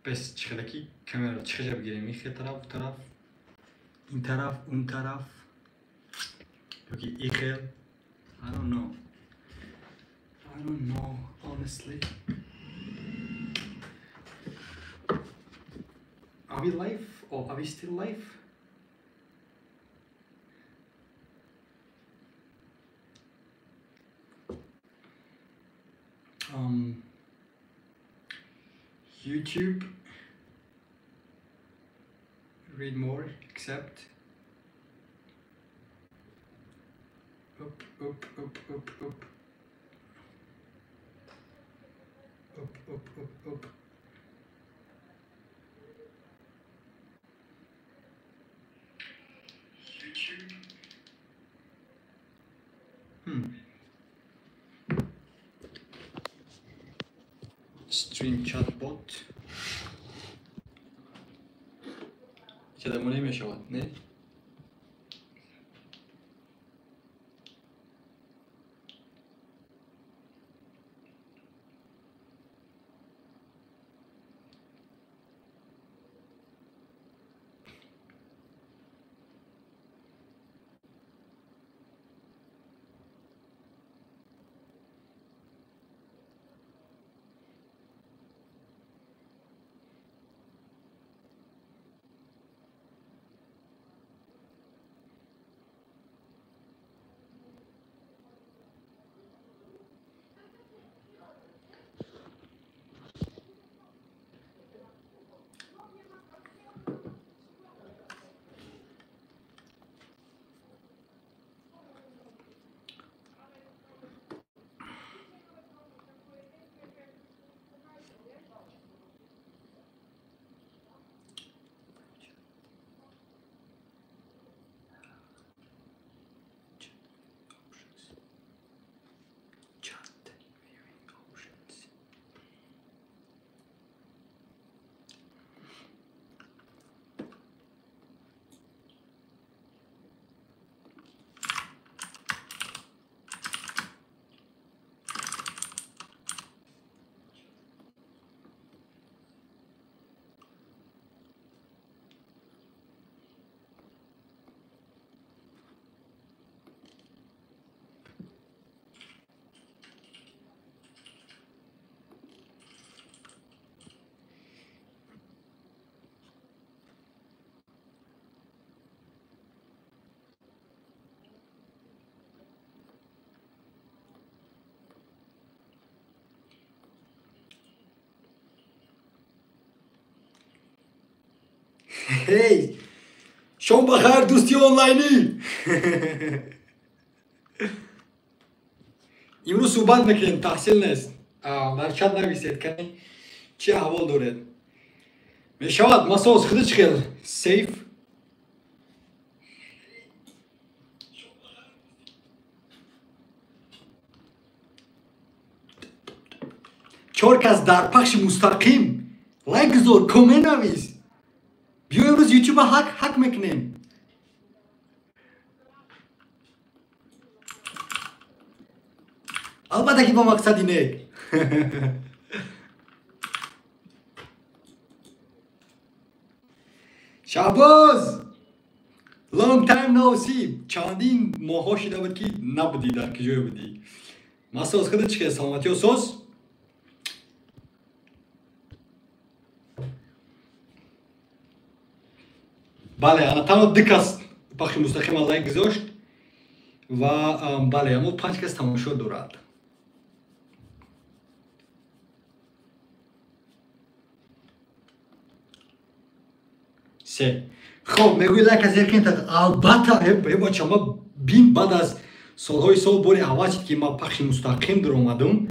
Пес чихелаки камера чихеша бигирем? Ихе тараф, тараф, ин тараф, он тараф ёки ихел? I don't know. I don't know, honestly. Are we live or are we still live? YouTube, read more, accept. Up, up, up, up, up. Up, up, up, up. YouTube. Stream chatbot. Чадамо намешавад, не? Hey, шом бахайр, дӯсти онлайнӣ. Имрӯз суҳбат мекунем, таҳсил нест. Дар чат нависед, кани чӣ аҳвол доред. Мешавад, масоз худи чӣ хел? Сейф. Чор кас дар пахши мустақим. Лайк гузор, коммент навис. Биё имрӯз ютуба ҳак мекунем. Албатта ки бо мақсади нек. Шаҳбоз, long time no see. Чандин моҳҳо шида буд ки набудӣ, дар куҷое будӣ? Масоз худат чӣ хел, саломатиё соз? Бале, ана танҳо ду кас пахши мустақима лайк гузошт ва бале, аммо панҷ кас тамошо дорад. Се. Хоб, мегӯи лайк аз зер кунед, албатта, э бача, ма бин баъд аз солҳои сол бори аввал шуд ки ма пахши мустақим дуромадум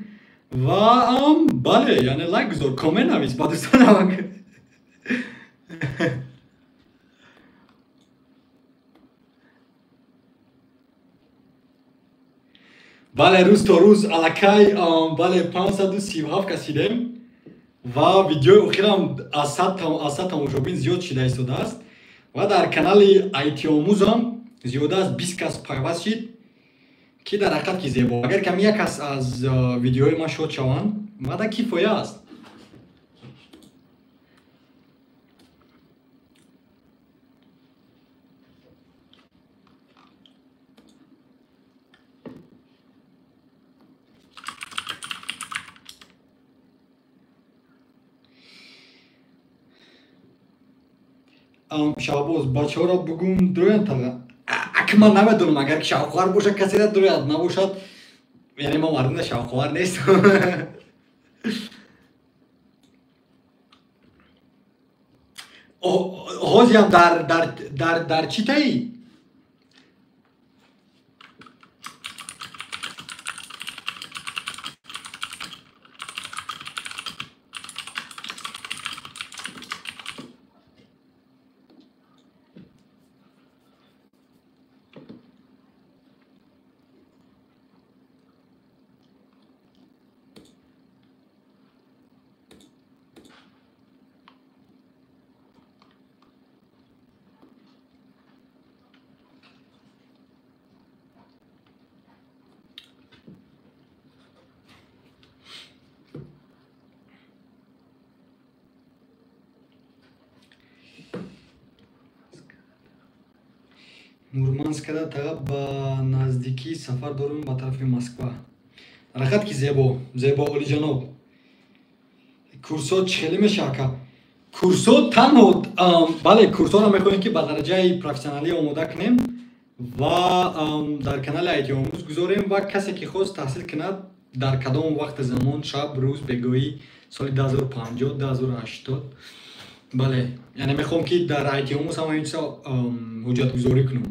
ва бале, яъне лайк гузор, коммент навис ба дӯстонам. Бале, рӯз то рӯз аллакай бале 537 кас шидем ва видеои охирам аз 100 тамошобин зиёд шида истодааст ва дар канали айтиомӯзам зиёда аз 20 кас пайваст шид, ки дар ҳақиқат ки зебо. Агар ками як кас аз видеои ман шод шаванд, мада кифоя аст. Шаҳбоз, бачаҳоро бугум дуроянд таға. Ак ман намедонам, агар ки шавқовар бошад, каседа дурояд, набошад, яъне мо мардумда шавқовар нест. Ҳозиам дар чӣ таи? Мурманскада таға ба наздикӣ сафар дорем ба тарафи Москва. Ҳаракат ки зебо, зебо олиҷаноб. Курсо чӣ хеле мешава ака? Курсо танҳо, бале, курсоро мехоҳем ки ба дараҷаи профессионалӣ омода кунем ва дар канали IT омӯз гузорем ва касе ки хост таҳсил кунад дар кадом вақти замон, шаб, рӯз, бегоҳӣ, соли 2050, 2080. Бале, яъне мехоҳам ки дар IT омӯз ҳама ин чизо ҳуҷҷатгузорӣ кунам.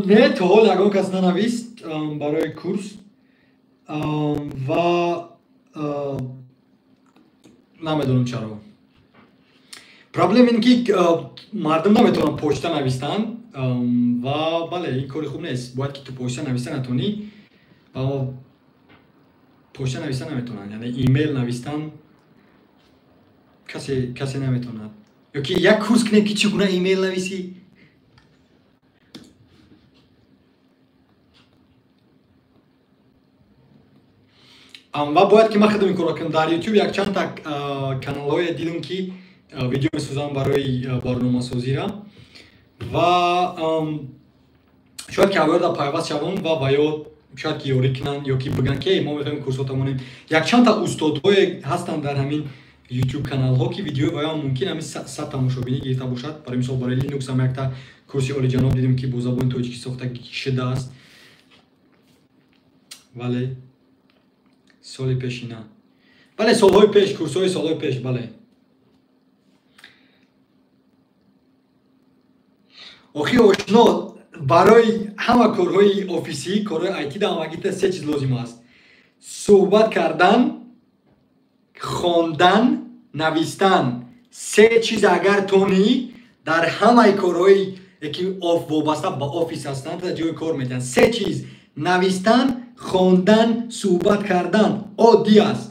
Не, то ҳол ягон кас нанавист барои курс ва намедонам чаро. Проблем ин ки мардум наметавонанд почта навистанд ва бале, ин кори хуб нест. Бояд ки ту почта нависта натонӣ ва почта нависта наметавонанд, яъне имейл навистан касе наметавонад. Ё ки як курс кунем ки чӣ гуна имейл нависӣ? Ва бояд ки ман худам ин корро кунам. Дар YouTube якчанд та каналҳое дидам ки видео месозам барои барномасозира ва шояд ки аввалда пайваст шавам ва ё шояд ки ёрӣ кунанд ё ки бигӯянд ки мо мехоҳем курсота монем. Якчанд та устодҳое ҳастанд дар ҳамин YouTube каналҳо ки видеои ваё мумкин ҳамин 100 тамошобинӣ гирифта бошад. Барои мисол барои Linux ҳам якта курси олиҷаноб дидем ки бо забони тоҷикӣ сохта шудааст. Вале соли пешина. Бале, солҳои пеш, курсҳои солҳои пеш, бале. Охи ошно, барои ҳама корҳои офисӣ, корҳои IT да ҳамагита се чиз лозим аст: суҳбат кардан, хондан, навистан. Се чиз агар тонӣ, дар ҳамаи корҳои ки вобаста ба офис ҳастанд, дар ҷои кор метиҳанд. Се чиз: навистан, хондан, суҳбат кардан. Оддӣ аст.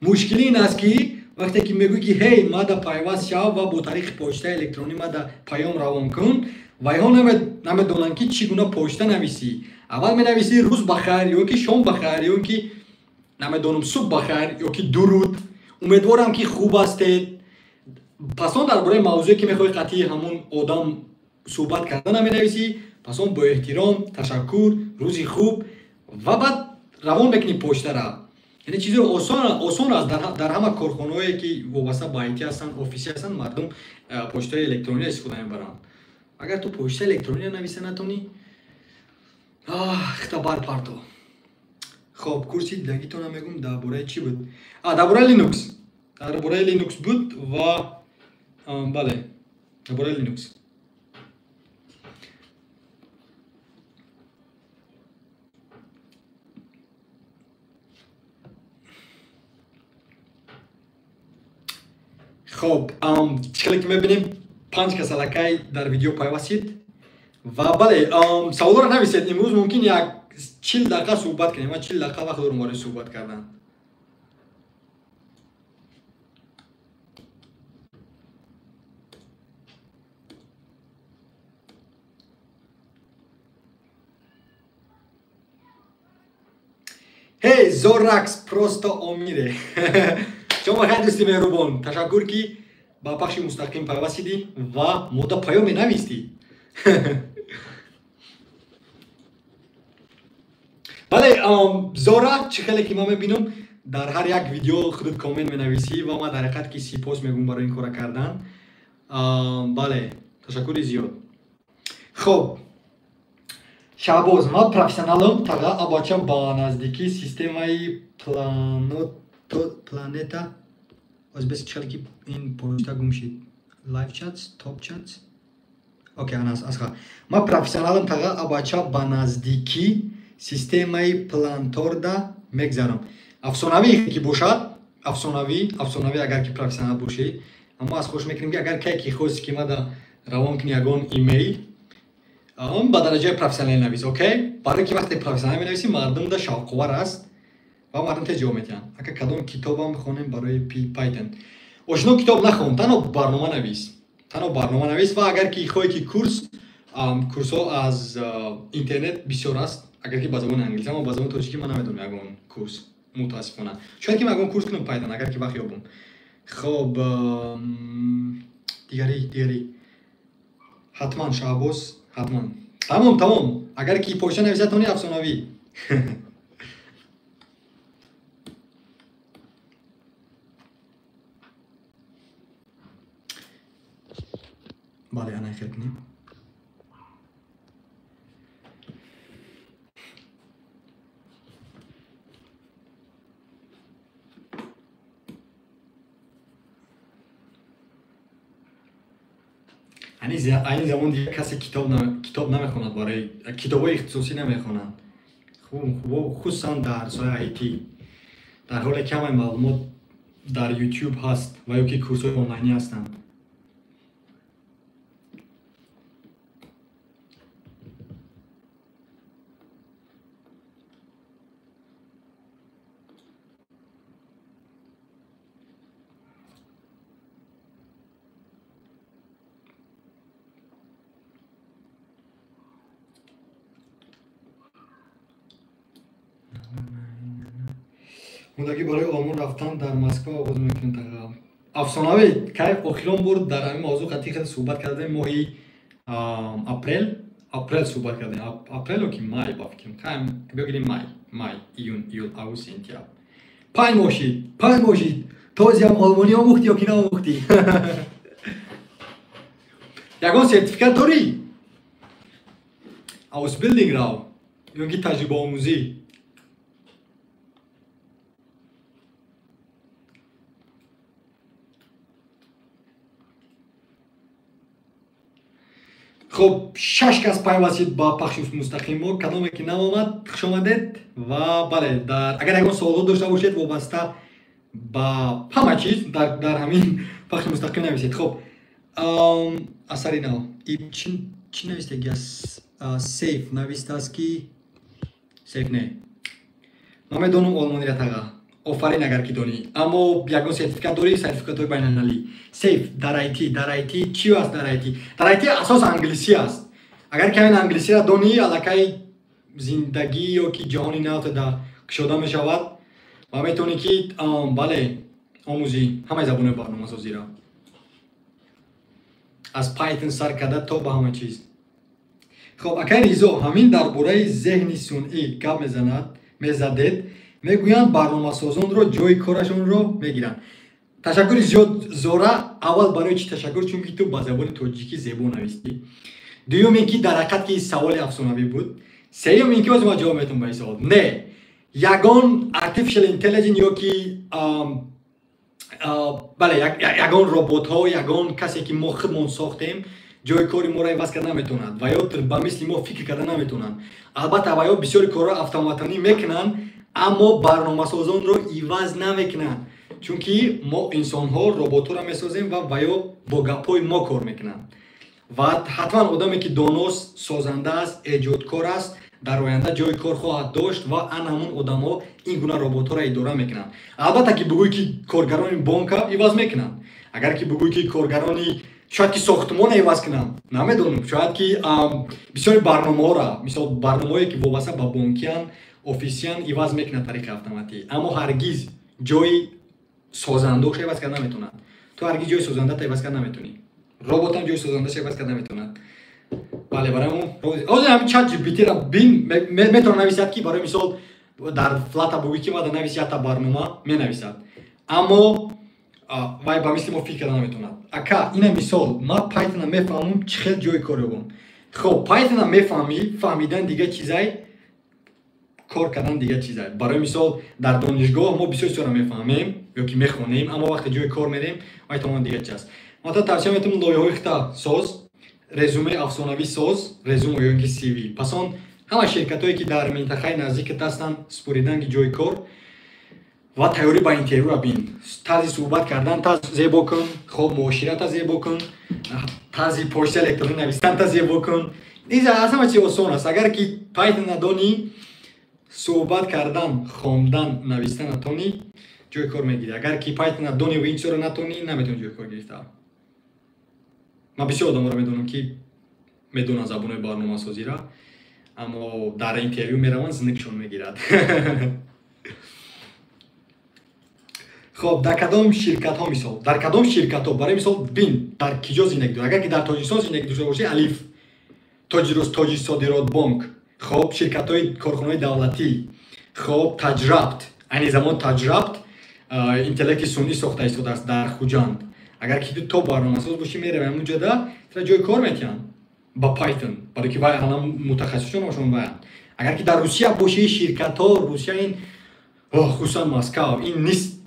Мушкилӣ ин аст ки вақте ки мегӯӣ ки ҳей, мада пайваст шав ва бо тариқи почтаи электронӣ мада паём равон кун, ва инҳо намедонанд ки чӣ гуна почта нависӣ. Аввал менависӣ рӯз бахайр ё ки шом бахайр ё ки намедонам субҳ бахайр ё ки дуруд, умедворам ки хуб ҳастед. Пас он дар бораи мавзӯе ки мехоҳӣ қатъи ҳамон одам суҳбат карда наменависӣ, пас он бо эҳтиром, ташаккур, рӯзи хуб ва баъд равон мекунӣ почтара. Яъне чизи осон аст. Дар ҳама корхонаҳое ки вобаста ба IT ҳастанд, офисӣ ҳастанд, мардум почтаи электронӣ истифода мебаранд. Агар ту почтаи электронӣ нависа натонӣ, хита барпарто. Хоб, курси дидагитона мегӯм дар бораи чӣ буд? Дар бораи Linux. Дар бораи Linux буд ва бале, дар бораи Linux. Хоб, чӣ хеле ки мебинем, 5 кас аллакай дар видео пайвастид ва бале, саволҳоро нависед. Имрӯз мумкин як 40 дақиқа суҳбат кунем. Ман 40 дақиқа вақт дорам барои суҳбат кардан. Ҳей, Зоракс просто омире. Шумо бахайр, дӯсти меҳрубон. Ташаккур, ки ба пахши мустақим пайвастидӣ ва мода паёме навистӣ. Бале, Зора, чӣ хеле ки ман мебинам, дар ҳар як видео худат коммент менависӣ ва ман дар ҳақиқат ки сипос мегӯм барои ин кора кардан. Бале, ташаккури зиёд. Хоб, Шаҳбоз, ман профессионалам, тага абача ба наздикӣ системаи планета озбес чӣ ки ин почта гум шид. Live chats, top chats. Окей, анас асха. Ман профессионалам, тага абача ба наздикӣ системаи планторда мегзарам. Афсонавӣ ки бошад, афсонавӣ, афсонавӣ агар ки профессионал бошӣ. Аммо аз хош мекунем ки агар кай ки хости ки мада равон кунӣ ягон имейл, он ба дараҷаи профессионалӣ навис, окей? Барои ки вақте профессионал менависӣ, мардумда шавқовар аст ва мардум тез ҷавоб медиҳанд. Ака, кадом китобам хонем барои Python? Ошино, китоб нахон, танҳо барнома навис. Танҳо барнома навис ва агар ки хоҳӣ ки курс, курсҳо аз интернет бисёр аст, агар ки ба забони англисӣ, аммо ба забони тоҷикӣ ман намедонам ягон курс, мутаассифона. Шояд ки ман ягон курс кунам Python, агар ки вақт ёбам. Хоб, дигари, дигари. Ҳатман, Шаҳбоз, ҳатман. Тамом, тамом. Агар ки почта нависад, тони афсонавӣ. Бале, ана хел кунем. Айни замон дигар касе китоб намехонад, барои китобҳои ихтисосӣ намехонанд. Хусусан дар соҳаи IT. Дар ҳоле ки ҳамаи маълумот дар YouTube ҳаст ва ё ки курсҳои онлайнӣ ҳастанд. Муддаки барои Олмон рафтан дар Москва оғоз мекунем тага. Афсонавӣ, кай охирон бор дар ҳамин мавзӯъ қатъи хеле суҳбат кардем? Моҳи апрел, апрел суҳбат кардем. Апрел ё ки май, ба фикрам. Кай бигирем май, май, июн, июл, август, сентябр. 5 моҳ шид, 5 моҳ шид. Тозиам олмонӣ омӯхтӣ ё ки наомӯхтӣ? Ягон сертификат дорӣ? Ausbildung рав ё ки таҷрибаомӯзӣ. Хуб, шаш кас пайвастид ба пахши мустақим мо. Кадоме ки наомад, хуш омадед ва бале, дар агар ягон суолот дошта бошед вобаста ба ҳама чиз, дар ҳамин пахши мустақим нависед. Хуб, асари нав чӣ навистаги? Сейф навистааст ки сейф не, ман медонам олмонира, тага. Офарин, агар ки донӣ, аммо ягон сертификат дорӣ? Сертификатҳои байналмилалӣ? Сейф, дар IT, дар IT чӣ аст? Дар IT, дар IT асос англисӣ аст. Агар ки ҳамин англисиро донӣ, аллакай зиндагӣ ё ки ҷаҳони навтада кушода мешавад ва метавонӣ ки, бале, омӯзӣ ҳамаи забонҳои барномасозиро, аз Python сар карда то ба ҳама чиз. Хоб, акай Ризо, ҳамин дар бораи зеҳни сунъӣ гап мезанад, мезадед. Мегӯянд, барномасозонро ҷои корашонро мегиранд. Ташаккури зиёд, Зора. Аввал барои чӣ ташаккур? Чунки ту ба забони тоҷикӣ зебо навистӣ. Дуюм ин ки дар ҳақиқат ки саволи афсонавӣ буд. Сеюм ин ки ҳозир ман ҷавоб метавонам ба ин савол. Не, ягон artificial intelligence ё ки, бале, ягон роботҳо, ягон касе ки мо худмон сохтем, ҷои кори моро иваз карда наметавонад ва ё ба мисли мо фикр карда наметавонанд. Албатта, ва ё бисёри корҳоро автоматонӣ мекунанд, аммо барномасозонро иваз намекунанд, чунки мо инсонҳо роботҳоро месозем ва ё бо гапҳои мо кор мекунанд. Ва ҳатман одаме ки доност, созанда аст, эҷодкор аст, дар оянда ҷои кор хоҳад дошт ва ан ҳамун одамҳо ин гуна роботҳоро идора мекунанд. Албатта ки бигӯй ки коргарони бонка иваз мекунанд, агар ки бигӯй ки коргарони шояд ки сохтмона иваз кунанд, намедонам, шояд ки бисёри барномаҳоро, мисол, барномаҳое ки вобаста ба бонкиянд. Офисиант иваз мекунад тариқи автоматӣ, аммо ҳаргиз ҷои созандаоша иваз карда наметавонад. Ту ҳаргиз ҷои созандата иваз карда наметавонӣ. Роботам ҷои созандаша иваз карда наметавонад. Бале, барои ҳозир ҳамин чат GPT-ра бин, метавон нависад, ки барои мисол дар флата бугӯӣ, ки мада навис якта барнома, менависад, аммо вай ба мисли мо фикр карда наметавонад. Ака, ина мисол, ман Python-а мефаҳмам, чӣ хел ҷои кор ёбам? Хоб, Python-а мефаҳмӣ, фаҳмидан дига чизай, кор кардан дига чизай. Барои мисол, дар донишгоҳ мо бисёр чизҳоро мефаҳмем ё ки мехонем, аммо вақте ҷои кор мерем, вай тамоман дига чиз аст. Ман та тавсия метавонам: лоиҳаҳои хита соз, резюмеи афсонавӣ соз, резюме ё ки CV. Пас он ҳама ширкатҳое, ки дар минтақаи наздикат ҳастанд, супоридан ки ҷои кор ва тайёрӣ ба интервюра бин. Тарзи суҳбат кардан та зебо кун, хоб, муоширата зебо кун, тарзи почтаи электронӣ навистанта зебо кун. Ин аз ҳама чи осон аст. Агар ки Python надонӣ, суҳбат кардан, хондан, навистан натонӣ, ҷои кор мегирӣ. Агар ки Python надонӣ ва ин чизро натонӣ, наметавонӣ ҷои кор гирифта. Ман бисёр одаморо медонам, ки медонанд забонои барномасозиро, аммо дар интервю мераванд, зинакшон мегирад. Хоб, дар кадом ширкатҳо, мисол, дар кадом ширкатҳо, барои мисол, бин, дар ки ҷо зиндагӣ дорӣ. Агар ки дар Тоҷикистон зиндагӣ дошта бошӣ, Алиф, Тоҷиксодиротбонк, хоб, ширкатҳои корхонаҳои давлатӣ, хоб, Таҷрабт. Айни замон Таҷрабт интеллекти сунъӣ сохта истодааст дар Хуҷанд. Агар ки ту то барномасоз бошӣ, меравӣ ҳамунҷода, тра ҷои кор метиҳанд ба Python, барои ки вай ҳама мутахассисшон ошон ваянд. Агар ки дар Русия бошӣ, ширкатҳо, Русия ин, хусусан Москав, ин нист,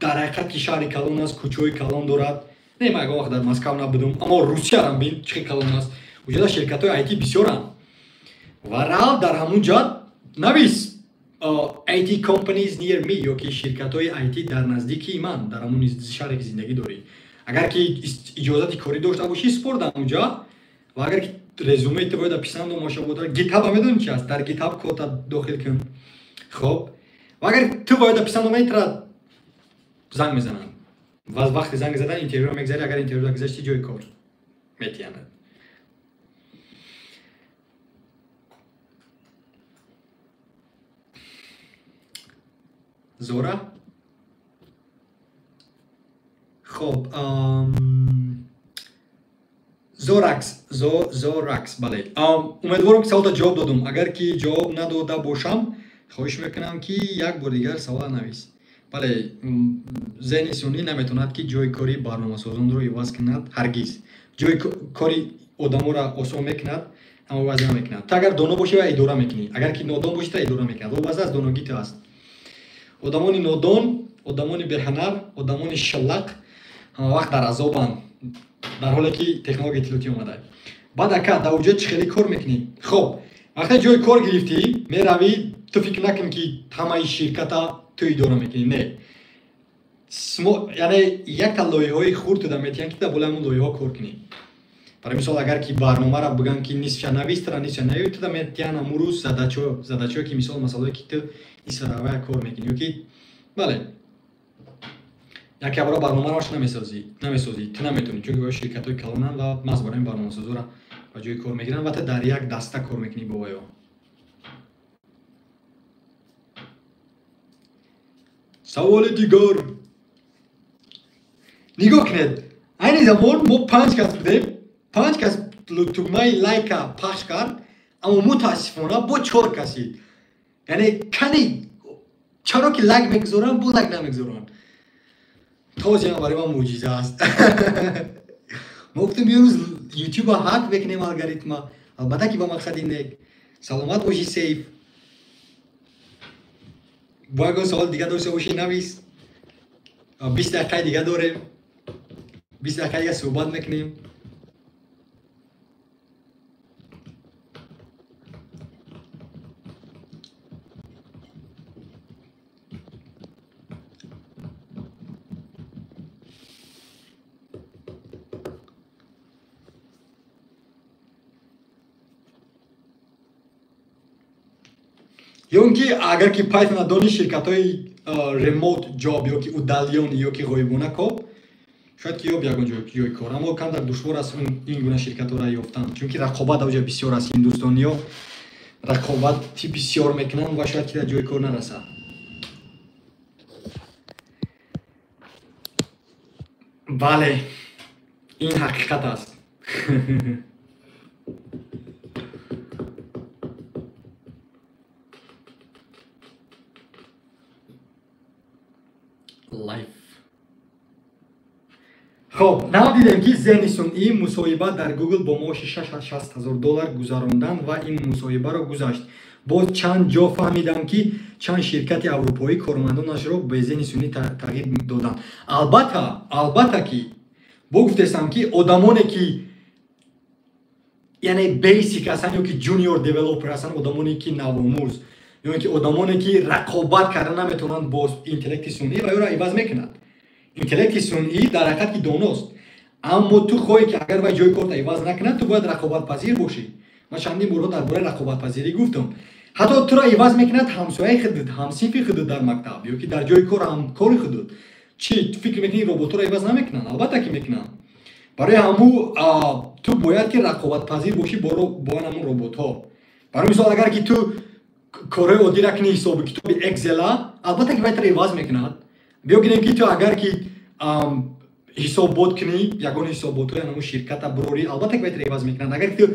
дар ҳақиқат ки шаҳри калон аст, кӯчаҳои калон дорад. Не, ман ягон вақт дар Москав набудам, аммо Русиярам бин, чӣ хел калон аст. Уҷода ширкатҳои IT бисёранд ва рав дар ҳамун ҷоат навис IT companies near me ё ки ширкатҳои IT дар наздикии ман, дар ҳамун шаҳре, ки зиндагӣ дорӣ. Агар ки иҷозати корӣ дошта бошӣ, спор дар ҳамун ҷо. Ва агар ки резюмеи ту бояд писанд омоша бода, GitHub медонӣ чи аст? Дар GitHub кодта дохил кун. Хоб, ва агар ту бояд писанд омади, тра занг мезананд ва вақти занг задан интервюро мегзарӣ. Агар интервюро гузашти, ҷои кор метиҳанд. Зора, хоб, Зоракс, Зоракс, бале, умедворам, ки саволта ҷавоб додум. Агар ки ҷавоб надода бошам, хоҳиш мекунам, ки як бор дигар савола навис. Бале, зеҳни сунъӣ наметавонад, ки ҷои кори барномасозонро иваз кунад ҳаргиз. Ҷои кори одаморо осон мекунад, аммо иваз намекунад. Ту агар доно бошӣ, ва идора мекунӣ, агар ки нодон бошӣ, та идора мекунад. Вобаста аз доногӣ ту аст. Одамони нодон, одамони беҳунар, одамони шаллақ ҳама вақт дар азобанд, дар ҳоле ки технологияи иттилоотӣ омада. Баъд, ака, дар уҷа чӣ хеле кор мекунӣ? Хоб, вақте ҷои кор гирифтӣ, меравӣ, ту фикр накун, ки ҳамаи ширката ту идора мекунӣ. Не, яъне якта лоиҳаҳои хурд туда метиҳанд, ки дар болои ҳамон лоиҳаҳо кор кунӣ. Барои мисол, агар ки барномаро бигӯянд, ки нисфша навис, тара нисфша навис, туда метиҳанд ҳамун рӯз задачаҳое, ки мисол, масъалое, ки ту нисфа кор мекунӣ. Ё ки, бале, яке бора барномаро намесозӣ, ту наметавонӣ, чунки воё ширкатҳои калонанд ва маҳз барои ин барномасозоро ба ҷои кор мегиранд ва ту дар як даста кор мекунӣ бо ваё. Саволи дигар. Нигоҳ кунед, айни замон мо панҷ кас будем, панҷ кас тугмаи лайка пахш кард, аммо мутаассифона бо чор каси. Яъне кани чаро ки лайк мегузоранд, бо лайк намегузоранд? Тозиам барои ман мӯъҷиза аст. Мо гуфтем, ё рӯз ютуба ҳак мекунем, алгоритма, албатта ки ба мақсади нек. Саломат бошӣ, Сейф. Бо ягон савол дига дошта бошӣ, навис. 20 дақиқаи дига дорем, 20 дақиқа дига суҳбат мекунем. Ё он ки агар ки Python надонӣ, ширкатҳои remote job ё ки удалённый ё ки ғоибона кор, шояд ки ёб ягон ҷои кор, аммо камтар душвор аст ин гуна ширкатҳоро ёфтан, чунки рақобат авҷа бисёр аст. Ҳиндустониё Рақобати бисёр мекунанд ва шояд ки дар ҷои кор нарасад. Бале, ин ҳақиқат аст. Лайф. Хоб, нав дидем, ки зеҳни сунъӣ мусоҳиба дар Google бо маоши $60,000 гузарондан ва ин мусоҳибаро гузашт. Боз чанд ҷо фаҳмидам, ки чанд ширкати аврупоӣ кормандонашро бе зеҳни сунъӣ тағйир доданд. Албатта ки бо гуфтестам, ки одамоне ки яъне basic ҳастанд ё ки junior developer ҳастанд, одамоне ки навомӯз ё ки одамоне ки рақобат карда наметавонанд бо интеллекти сунъӣ, ва ёро иваз мекунад. Интеллекти сунъӣ дар ҳақиқат ки доност, аммо ту хоҳӣ ки агар вай ҷои корта иваз накунад, ту бояд рақобатпазир бошӣ. Ман чандин борҳо дар бораи рақобатпазирӣ гуфтам. Ҳатто туро иваз мекунад ҳамсояи худат, ҳамсинфи худат дар мактаб ё ки дар ҷои кор ҳамкори худат. Чӣ фикр мекунӣ, роботҳоро иваз намекунанд? Албатта ки мекунанд. Барои ҳаму ту бояд ки рақобатпазир бошӣ бо ҳамун роботҳо. Барои мисол, агар ки ту корҳои оддиро кунӣ, ҳисоби китоби Excel-а, албатта ки вай туро иваз мекунад. Биё гирем, ки ту агар ки ҳисоббот кунӣ, ягон ҳисоботҳои ҳамун ширката бурорӣ, албатта ки вай туро иваз мекунад. Агар ки ту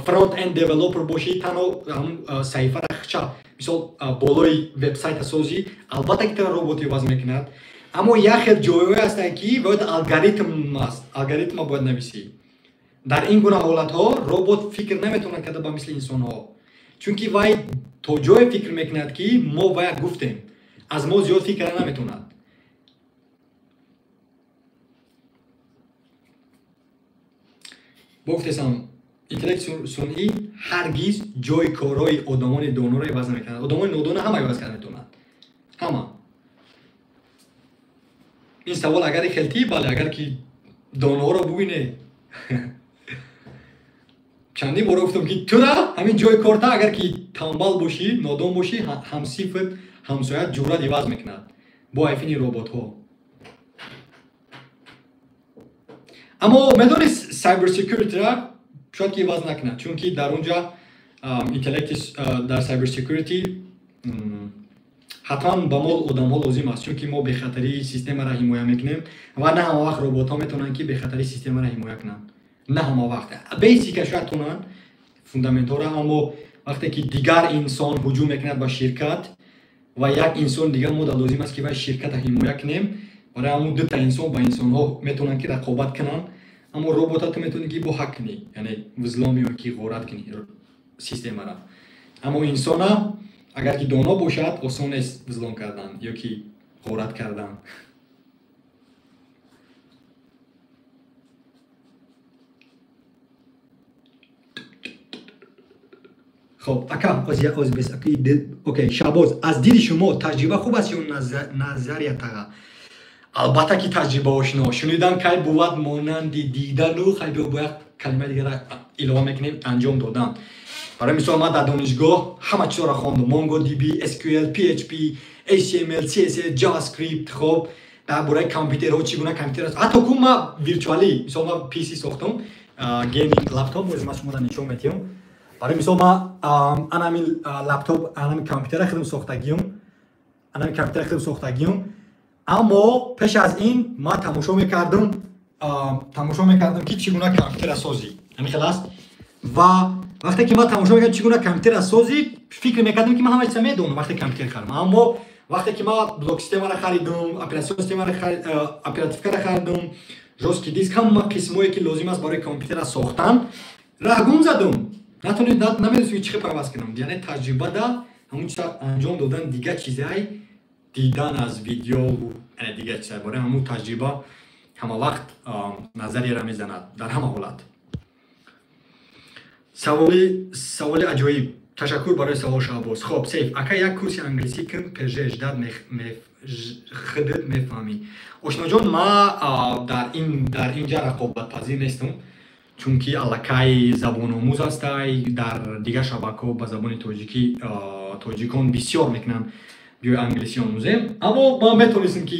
front end developer бошӣ, танҳо ҳамун саҳифаро хча, мисол, болои вебсайта созӣ, албатта ки туро робот иваз мекунад. Аммо як хел ҷойҳое ҳастанд, ки бояд алгоритм аст, алгоритма бояд нависӣ. Дар ин гуна ҳолатҳо робот фикр наметавонад карда ба мисли инсонҳо, чунки вай то ҷое фикр мекунад, ки мо вая гуфтем, аз мо зиёд фикр наметавонад. Бо гуфтесам, интеллекти сунъӣ ҳаргиз ҷои корҳои одамони доноро иваз намекунад. Одамони нодона ҳама иваз карда метавонанд, ҳама. Ин савол агари хелтӣ, бале, агар ки доноҳоро бубине. Чандин бора гуфтам, ки тура ҳамин ҷои корта, агар ки тамбал бошӣ, нодон бошӣ, ҳамсифат, ҳамсоят ҷуръат иваз мекунад бо айфини роботҳо. Аммо медонӣ, cyber security-ра шояд ки иваз накунад, чунки дар он ҷа интеллекти дар cyber security ҳатман ба мо одамҳо лозим аст, чунки мо бехатарии системаро ҳимоя мекунем ва на ҳама вақт роботҳо метавонанд, ки бехатарии системаро ҳимоя кунанд. На ҳама вақт. Basic-а шояд тонанд, фундаментҳоро, аммо вақте ки дигар инсон ҳуҷум мекунад ба ширкат ва як инсон дигар мода лозим аст, ки вай ширката ҳимоя кунем, барои ҳамун дута инсон ба инсонҳо метавонанд, ки рақобат кунанд. Аммо робота ту метавонӣ, ки бо ҳак кунӣ, яъне взлом ё ки ғорат кунӣ системаро. Аммо инсона агар ки доно бошад, осон нест взлом кардан ё ки ғорат кардан. Хоб, ака, оз бес, окей, Шаҳбоз, аз диди шумо таҷриба хуб аст ё назария таға? Албатта ки таҷриба ошно. Шунидан кай бувад монанди дидану, хай биё бо як калимаи дигара илова мекунем, анҷом додан. Барои мисол, ман дар донишгоҳ ҳама чизҳоро хондам: MongoDB, SQL, PHP, HTML, CSS, JavaScript. Хоб, дар бораи компютерҳо, чӣ гуна компютер аст. Ҳатто ку ма virtually, мисол, ма PC сохтам, gaming laptop, боз ман шуморо нишон медиҳам. Барои мисол, ма анамин лаптоп, анамин компютера худам сохтагиам, анамин компютера худам сохтагиам. Аммо пеш аз ин ман тамошо мекардам, ки чӣ гуна компютера созӣ, ҳамин хел аст. Ва вақте ки ман тамошо мекардам, чӣ гуна компютера созӣ, фикр мекардам, ки ман ҳама чиза медонам вақте компютер харам. Аммо вақте ки ман блок системаро харидам, операционная системаро, оперативкаро харидам, жёсткий диск, ҳама қисмое ки лозим аст барои компютера сохтан, раҳгум задам, натонед, намедонистам, ки чӣ хел пайваст кунам. Яъне таҷрибада ҳамун чиза анҷом додан дигар чизай, дидан аз видео дигар чизай. Барои ҳамун таҷриба ҳама вақт назарияро мезанад дар ҳама ҳолат. Саволи аҷоиб, ташаккур барои савол, Шаҳбоз. Хоб, Сейф ака, як курси англисӣ кун, пж худат мефаҳмӣ. Ошноҷон, ма дар ин ҷа рақобатпазир нестам, чунки аллакай забономӯз ҳастай. Дар дигар шабакаҳо ба забони тоҷикӣ тоҷикон бисёр мекунанд, биёи англисӣ омӯзем. Аммо ман метавонистам, ки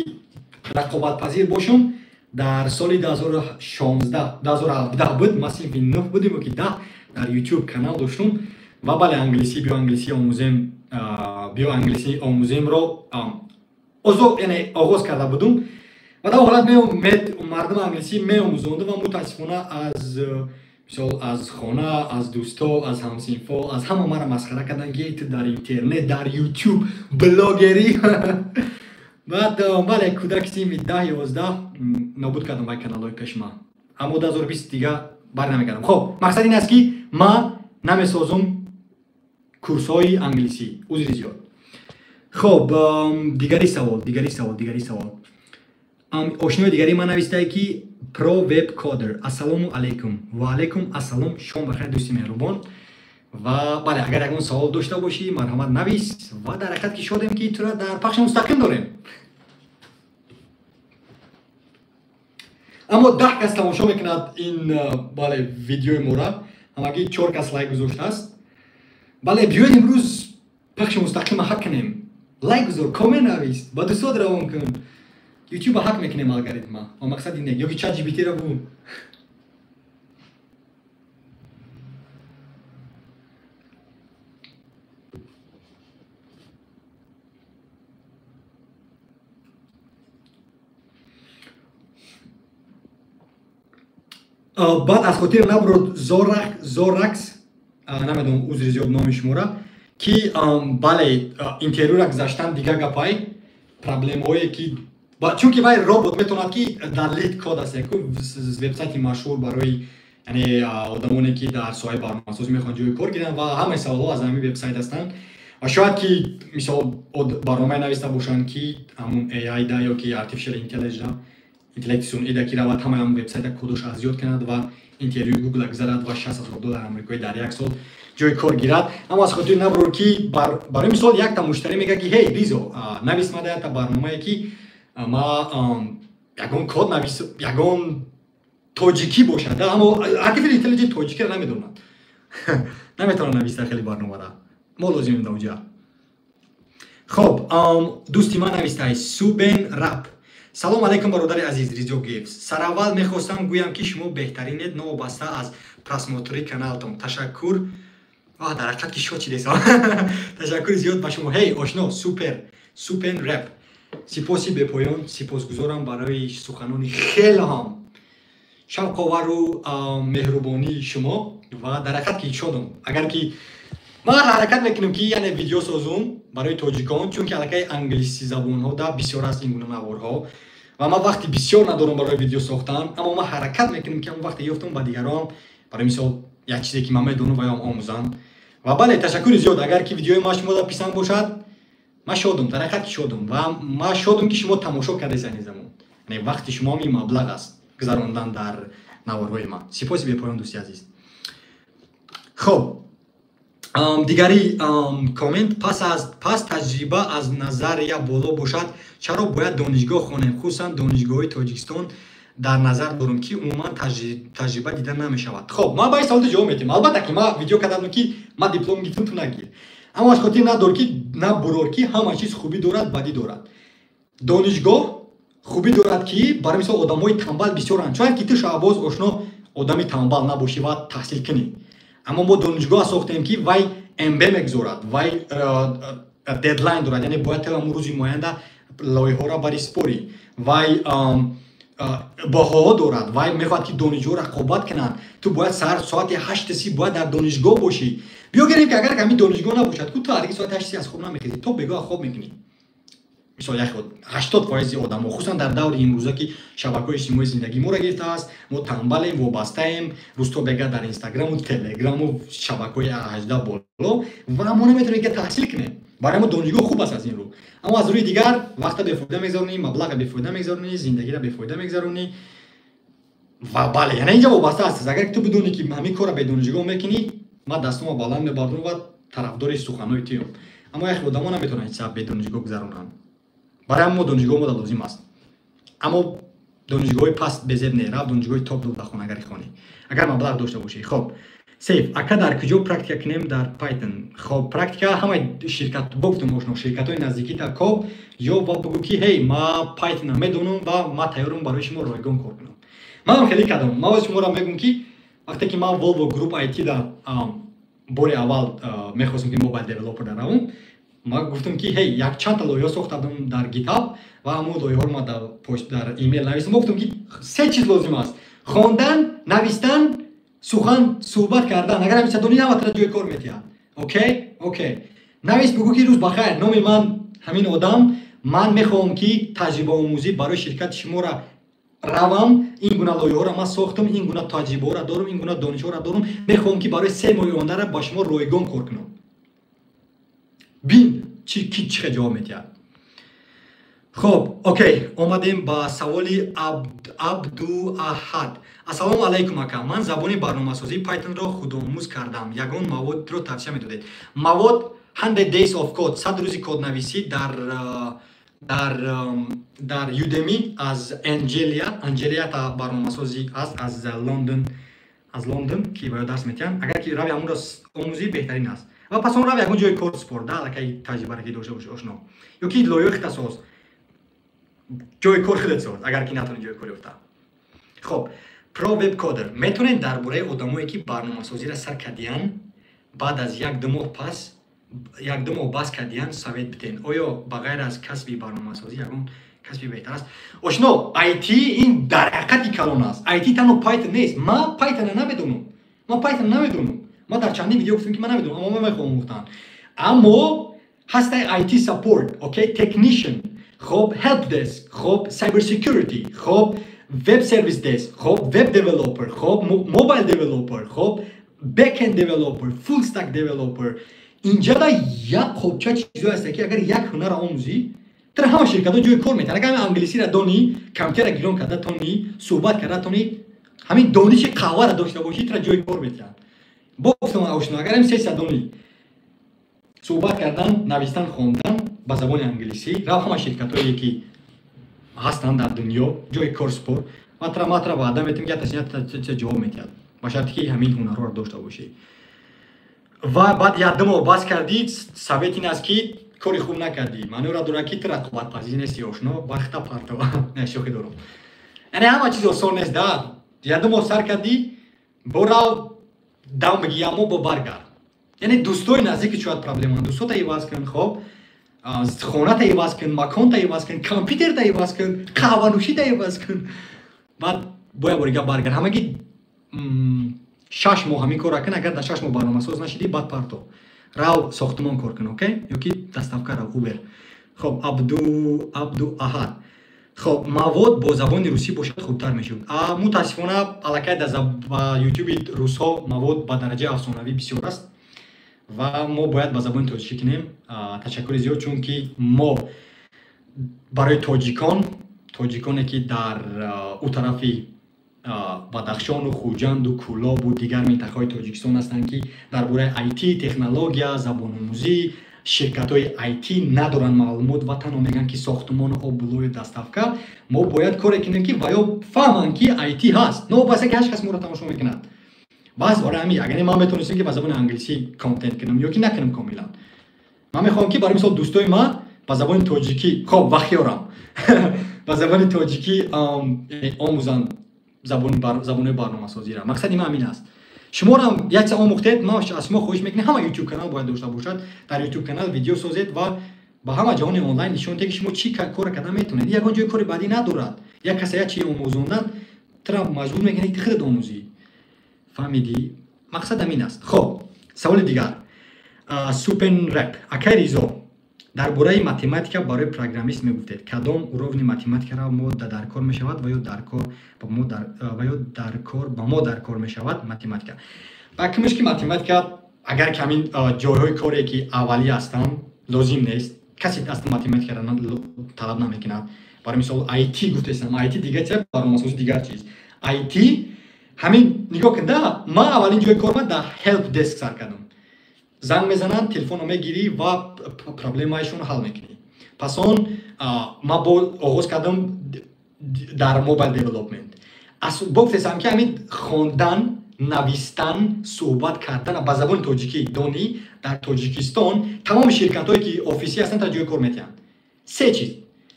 рақобатпазир бошам. Дар соли 2016, 2017 буд, ман синфи 9 будем ки 10, дар YouTube канал доштум. Ва бале, англисӣ, биё англисӣ омӯзем, биё англисӣ омӯземро яъне оғоз карда будум. Ва дар ҳолат мардум англисӣ меомӯзондум ва мутаассифона аз мисол аз хона, аз дӯсто, аз ҳамсинфо, аз ҳама мара масхара карданд, ки ту дар интернет, дар ютуб блогерӣ. Баъд бале, кӯдаки синфи 10-11 нобуд кардам вай каналҳои пеши ман. Аммо 2020 дига бар намекардам. Хоб, мақсад ин аст, ки ман намесозум курсҳои англисӣ. Узри зиёд. Хоб, дигари савол, дигари савол, дигари савол. Ошинои дигари ман навистае, ки Pro Web Coder. Ассалому алайкум. Ва алайкум ассалом. Шом бахайр, дӯсти меҳрубон. Ва бале, агар ягон савол дошта бошӣ, марҳамат, навис. Ва дар ҳақиқат ки шодем, ки тура дар пахши мустақим дорем. Аммо 10 кас тамошо мекунад ин бале видеои мора. Ҳамагӣ 4 кас лайк гузоштааст. Бале, биёед имрӯз пахши мустақима ҳак кунем. Лайк гузор, коммент навис, ба дӯстот равон кун. Ютуба ҳак мекунем алгоритма. Ва мақсад ин ёки чат GPT-ра бу. Баъд аз хотир набурд Зоракс, намедонам, узри зиёд, номи шумора, ки бале, интервюра гузаштан дигар гапай, проблемаҳое ки чунки вай робот метавонад, ки дар LeetCode аст, яку вебсайти машҳур барои яъне одамоне, ки дар соҳаи барномасозӣ мехоҳанд ҷои кор гиранд, ва ҳамаи саволҳо аз ҳамин вебсайт ҳастанд. Ва шояд ки мисол барномае нависта бошанд, ки ҳамун AI да ё ки artificial intelligence, интеллекти сунъӣ да ки равад, ҳамаи ҳамун вебсайта кодош аз ёд кунад ва интервюи Гугла гузарад ва 60 000 доллари амрикоӣ дар як сол ҷои кор гирад. Аммо аз хотир набурд, ки барои мисол якта муштарӣ мегӯяд, ки ҳей, Ризо, навис мада якта барномае, ки ма ягон код навис, ягон тоҷикӣ бошад. Аммо artificial intelligence тоҷикиро намедонад, наметавонад нависа хеле барномара. Мо лозимем дар оҷа. Хоб, дӯсти ман навистааст Субен Рап: «Салом алайкум, бародари азиз Ризо Гифс. Сараввал мехостам гӯям, ки шумо беҳтаринед, новобаста аз просмотри каналтон. Ташаккур.» Ва дар ҳақиқат ки шод шидесам. Ташаккури зиёд ба шумо, ҳей, ошно Супер Супен Реп. Сипоси бепоён, сипосгузорам барои суханони хеле ҳам шавқовару меҳрубонии шумо. Ва дар ҳақиқат ки шодам. Агар ки ман ҳаракат мекунам, ки яъне видео созум барои тоҷикон, чунки аллакай англисӣ забонҳо да бисёр аст ин гуна наворҳо ва ман вақти бисёр надорам барои видео сохтан. Аммо ман ҳаракат мекунам, ки ҳамон вақте ёфтам, ба дигарон, барои мисол, як чизе ки ман медонам, ваём омӯзам. Ва бале, ташаккури зиёд. Агар ки видеои ман шумода писанд бошад, ман шодам, дар ҳақиқат ки шодам. Ва ман шодам, ки шумо тамошо кардед ин замон, яъне вақти шумоам ин маблағ аст гузарондан дар наворҳои ман. Сипоси бепоён, дӯсти азиз. Хоб, дигари коммент: Пас таҷриба аз назария боло бошад, чаро бояд донишгоҳ хонем? Хусусан донишгоҳҳои Тоҷикистон дар назар дорам, ки умуман таҷриба дида намешавад.» Хоб, ман ба ин саволто ҷавоб медиҳам. Албатта ки ман видео кардам, ки ман диплом гирифтам, ту нагир. Аммо аз хотир надор, ки набурор, ки ҳама чиз хубӣ дорад, бадӣ дорад. Донишгоҳ хубӣ дорад, ки барои мисол одамҳои тамбал бисёранд. Шояд ки ту, Шаҳбоз ошно, одами тамбал набошӣ ва таҳсил кунӣ, аммо мо донишгоҳ сохтем, ки вай МБ мегузорад, вай дедлайн дорад, яъне бояд ту ҳамун рӯзи муайянда лоиҳаро бари спорӣ, вай баҳоҳо дорад, вай мехоҳад, ки донишҷӯ рақобат кунанд. Ту бояд саҳар соати 8:30 бояд дар донишгоҳ бошӣ. Биё гирем, ки агар ҳамин донишгоҳ набошад ку, ту ҳаргиз соати 8:30 аз хоб намехезӣ, то бегоҳ хоб мекунӣ. Мисол, як 80% одамо, хусусан дар даври имрӯза, ки шабакаҳои иҷтимоӣ зиндагии моро гирифтааст, мо тамбалем, вобастаем, рӯзто бега дар инстаграму телеграму шабакаҳои 18 боло, ва мо наметавонем ки таҳсил кунем. Барои мо донишгоҳ хуб аст аз ин рӯ. Аммо аз рӯи дигар вақта бефоида мегзаронӣ, маблаға бефоида мегзаронӣ, зиндагиро бефоида мегзаронӣ. Ва бале, яъне инҷа вобаста аст. Агар ту бидонӣ, ки ҳамин корро бе донишгоҳ мекунӣ, ман дастума баланд мебардорам ва тарафдори суханҳои туём. Аммо яхе одамо наметавонанд ҳисаб бе донишгоҳ гузаронанд. Барои ҳам мо донишгоҳ мода лозим аст. Аммо донишгоҳҳои паст безеб не, рафт донишгоҳи топ дар хона, агари хонӣ, агар маблағ дошта бошӣ. Хоб, Сейф ака, дар куҷо практика кунем дар Python? Хоб, практика ҳамаи ширкат гуфтум, ошно, ширкатҳои наздикита коб ё ва бугӯ, ки ҳей, ма Python медонам ва ма тайёрам барои шумо ройгон кор кунам. Манам хеле кардам. Ман шуморо мегӯм, ки вақте ки ман Volvo Group IT да Бори аввал мехостам, ки mobile developer даравам. Ма гуфтам, ки ҳей, якчандта лоиҳа сохтадам дар GitHub ва ҳамун лоиҳаро ма дар почт, дар имейл навистам. Гуфтам, ки се чиз лозим аст: хондан, навистан, сухан суҳбат кардан. Агар ҳамин донӣ, ҳаматра ҷои кор метиҳад. Окей, навис, бугӯ, ки рӯз бахайр, номи ман ҳамин одам, ман мехоҳам, ки таҷрибаомӯзӣ барои ширкати шуморо равам. Ин гуна лоиҳаро ман сохтам, ин гуна таҷрибаҳоро дорам, ин гуна донишҳоро дорам, мехоҳам, ки барои 3 моҳи ояндара ба шумо ройгон кор кунам. Бин, ки чӣ хел ҷавоб метиҳад. Хоб, окей, омадем ба саволи Абдуаҳад. Ассалому алайкум, ака. Ман забони барномасозии Pythonро худомӯз кардам. Ягон маводро тавсия медодед? Мавод 100 Days of Code, 100 рӯзи коднависӣ дар Udemy аз Анҷелия. Анҷелия та барномасозӣ аст аз Лондон, ки ба ё дарс метиҳанд. Агар ки рави ҳамонро омӯзӣ, беҳтарин аст. Ва пас он рави ягон ҷои кор супорда, аллакай таҷрибаро ки дошта бошӣ, ошно, ё ки лоиҳаи худта соз, ҷои кор худат соз, агар ки натавонӣ ҷои кор ёфта. Хоб, Pro Web Coder: метавонед дар бораи одамое, ки барномасозиро сар кардиян, баъд аз як-ду моҳ пас, як-ду моҳ бас кардиян, совет биден? Оё ба ғайр аз касби барномасозӣ ягон касби беҳтар аст? Ошно, IT ин дар ҳақиқати калон аст. IT танҳо Python нест. Ма Python намедонам, ма Python намедонам. Ма дар чандин видео гуфтам, ки ман намедонам, аммо ман мехоҳам омӯхтан. Аммо ҳастай IT support, окей, technician, хоб, help desk, хоб, cyber security, хоб, web service desk, хоб, web developer, хоб, mobile developer, хоб, backend developer, full stack developer. Инҷада як қобча чизо ҳаста, ки агар як ҳунарро омӯзӣ, тара ҳама ширкатҳо ҷои кор метиҳанд. Агар ҳамин англисиро донӣ, компютерро гирон карда тонӣ, суҳбат карда тонӣ, ҳамин дониши қаҳваро дошта бошӣ, тара ҷои кор метиҳанд. Бо гуфтам, ошно, агар ҳамин се донӣ: суҳбат кардан, навистан, хондан ба забони англисӣ, рав, ҳама ширкатҳое, ки ҳастанд дар дунё, ҷои кор супор ва тара матра ваъда метиҳам, ки ятасия ҷавоб метиҳад, ба шарте ки ҳамин ҳунарҳоро дошта бошӣ. Ва баъд як-ду моҳ бас кардӣ, совет ин аст, ки кори хуб накардӣ. Маъноро дорад, ки ту рақобатпазир нести, ошно, бархта парто. Не, шӯхӣ дорам. Яъне ҳама чиз осон нест да. Як-ду моҳ сар кардӣ, борав, дам бигӣ, як моҳ бо баргард. Яъне дӯстои наздики шояд проблема. Дӯстота иваз кун, хоб, хоната иваз кун, маконта иваз кун, компютерта иваз кун, қаҳванӯшита иваз кун, баъд боя борига баргард. Ҳамагӣ 6 моҳ ҳамин корро кун. Агар дар 6 моҳ барномасоз нашидӣ, баъд парто, рав, сохтумон кор кун, окей, ё ки доставка рав, Uber. Хоб, Абду Аҳад: хоб, мавод бо забони русӣ бошад, хубтар мешуд. Мутаассифона, аллакай дар Ютуби русҳо мавод ба дараҷаи афсонавӣ бисёр аст ва мо бояд ба забони тоҷикӣ кунем. Ташаккури зиёд, чунки мо барои тоҷикон, тоҷиконе, ки дар ӯ тарафи Бадахшону Хуҷанду Кӯлобу дигар минтақаҳои Тоҷикистон ҳастанд, ки дар бораи IT, технология, забономӯзӣ, ширкатҳои IT надоранд маълумот ва танҳо мегӯянд, ки сохтумону обулою доставка, мо бояд коре кунем, ки ваё фаҳманд, ки IT ҳаст. Новобаста ки ҳеҷ кас моро тамошо мекунад. Бас барои ҳамин, агар ман метавонистем, ки ба забони англисӣ контент кунам ё ки накунам комилан, ман мехоҳам, ки барои мисол дӯстои ман ба забони тоҷикӣ, хоб, вахёрам ба забони тоҷикӣ омӯзанд забонои барномасозиро. Мақсади ман ҳамин аст. Шуморам як чиз омӯхтед. Ман аз шумо хоҳиш мекунем, ҳама Ютуб канал бояд дошта бошад. Дар Ютуб канал видео созед ва ба ҳама ҷаҳони онлайн нишон диҳед, ки шумо чӣ кор карда метавонед. Ягон ҷои кори бадӣ надорад. Як каса як чи омӯзондан, тура маҷбур мекунед, ки худат омӯзӣ. Фаҳмидӣ? Мақсад ҳамин аст. Хоб, саволи дигар, Супен Реп: акай Ризо, дар бораи математика барои программист мегуфтед. Кадом уровни математикаро мо дар кор мешавад ва ё дар кор ба мо дар кор мешавад математика? Ба кимиш ки математика, агар ҳамин ҷойҳои коре, ки аввалӣ ҳастанд, лозим нест. Касе аста математикаро талаб намекунад. Барои мисол, IT гуфтесам, IT дигар чиз, барномасозӣ дигар чиз. IT ҳамин нигоҳ кун да, ман аввалин ҷои кор ма дар help desk сар кардам. Занг мезананд, телефонро мегирӣ ва проблемаашонро ҳал мекунӣ. Пас он ман бо оғоз кардам дар mobile development. Гуфтесам, ки ҳамин хондан, навистан, суҳбат кардан ба забони тоҷикӣ донӣ, дар Тоҷикистон тамоми ширкатҳое, ки офисӣ ҳастанд, дар ҷои кор метиҳанд. Се чиз: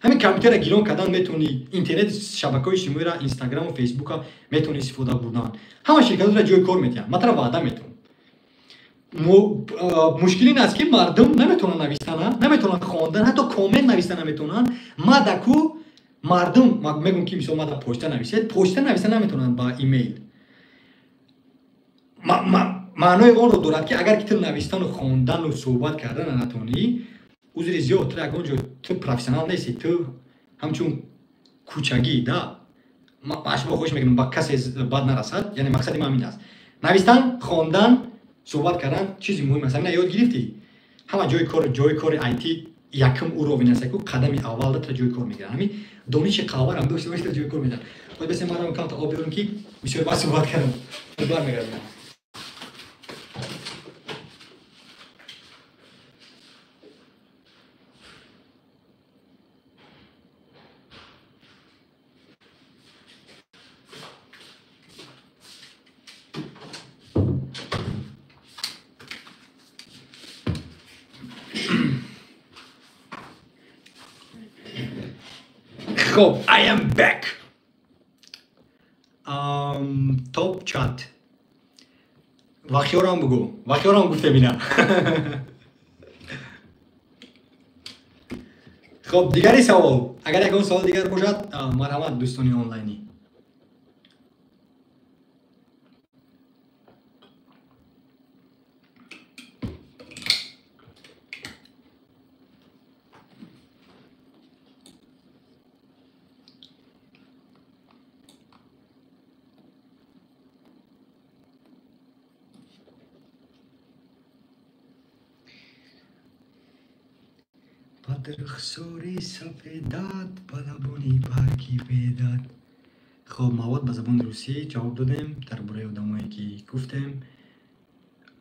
ҳамин компютерро гирон кардан метавонӣ, интернет, шабакаҳои иҷтимоиро, Инстаграму Фейсбука метавонӣ истифода бурдан, ҳама ширкатҳоро ҷои кор метиҳанд. Ман тара ваъда метавонам. Мушкил ин аст, ки мардум наметавонанд навистан, наметавонанд хондан, ҳатто коммент нависта наметавонанд. Мадаку мардум мегӯм, ки мисол мада почта нависед, почта нависта наметавонанд ба имейл. Маънои онро дорад, ки агар ки ту навистану хондану суҳбат кардан натавонӣ, узри зиёд, ту ягон ҷо ту профессионал нестӣ, ту ҳамчун кӯчагӣ да. Ман шумо хоҳиш мекунам, ба касе бад нарасад, яъне мақсади ман ҳамин аст. Навистан, хондан, суҳбат кардан чизи муҳим аст. Ҳамина ёд гирифтӣ, ҳама ҷои кор, ҷои кори IT якум уровень аст, ку қадами аввалда та ҷои кор мегиранд. Ҳамин дониши қаҳварам дошта бошӣ, та ҷои кор медиҳанд. Бояд бесем манам камта об биёрам, ки бисёр баъд суҳбат кардам. Бармегардам. Хоб, I am back. Топ чат. Вахёрам бугӯ. Вахёрам гуфтем ина. Хоб, дигари савол. Агар ягон савол дигар бошад, марҳамат, дӯстони онлайнӣ. Рухсори сафедат, ба лабони барги бедат. Хоб, мавод ба забони русӣ ҷавоб додем дар бораи одамое, ки гуфтем.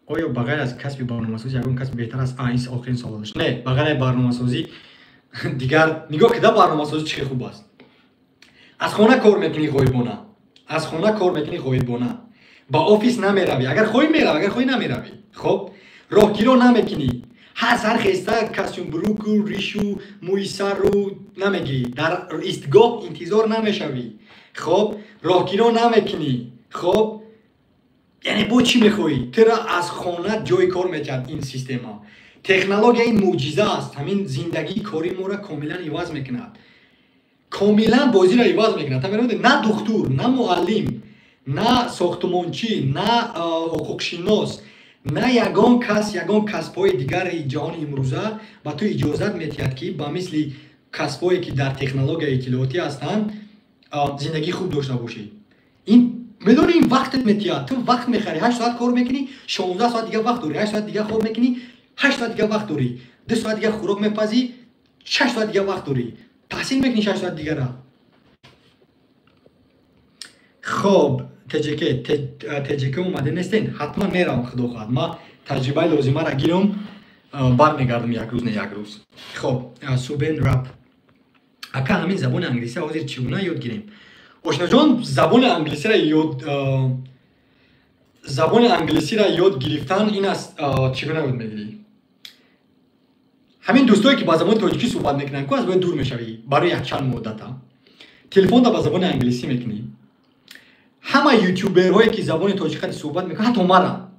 Оё ба ғайр аз касби барномасозӣ ягон касби беҳтар аст? Ин охирин саволаш. Не, ба ғайри барномасозӣ дигар нигоҳ кида, барномасозӣ чӣ хуб аст. Аз хона кор мекунӣ ғоибона, аз хона кор мекунӣ ғоибона, ба офис намеравӣ, агар хоҳӣ меравӣ, агар хоҳӣ намеравӣ. Хоб, роҳгиро намекунӣ, ҳар сар хеста костюм бруку, ришу, мӯи сару намегирӣ, дар истгоҳ интизор намешавӣ. Хоб, роҳгиро намекунӣ. Хоб, яъне бо чӣ мехоҳӣ? Тура аз хона ҷои кор метиҳад ин система. Технология ин мӯъҷиза аст, ҳамин зиндагии кори моро комилан иваз мекунад, комилан бозиро иваз мекунад. На духтур, на муаллим, на сохтмончӣ, на ҳуқуқшинос, на ягон кас, ягон касбҳои дигари ҷаҳони имрӯза ба ту иҷозат метиҳад, ки ба мисли касбҳое, ки дар технологияи иттилоотӣ ҳастанд, зиндагии хуб дошта бошӣ. Ин медонӣ, ин вақтат метиҳад. Ту вақт мехарӣ, 8 соат кор мекунӣ, 16 соат дигар вақт дорӣ, 8 соат дигар хоб мекунӣ, 8 соат дигар вақт дорӣ, 2 соат дигар хӯрок мепазӣ, 6 соат дигар вақт дорӣ, таҳсил мекунӣ 6 соат дигара. Хоб, ТЖК, ТЖК омаде нестен, ҳатман меравам, худо хоҳад. Ма таҷрибаи лозимаро гирам, бармегардам як рӯз, не як рӯз. Хоб, Субен Рап. Ака, ҳамин забони англисия ҳозир чӣ гуна ёд гирем? Ошиноҷон, забони англисиро ёд гирифтан ин аст, чӣ гуна ёд мегирӣ? Ҳамин дӯстое, ки ба забони тоҷикӣ суҳбат мекунанд, ку аз бояд дур мешавӣ барои якчанд муддата. Телефонда ба забони англисӣ мекунӣ. Ҳама ютуберҳое, ки забони тоҷикӣ суҳбат мекунанд, ҳатто мара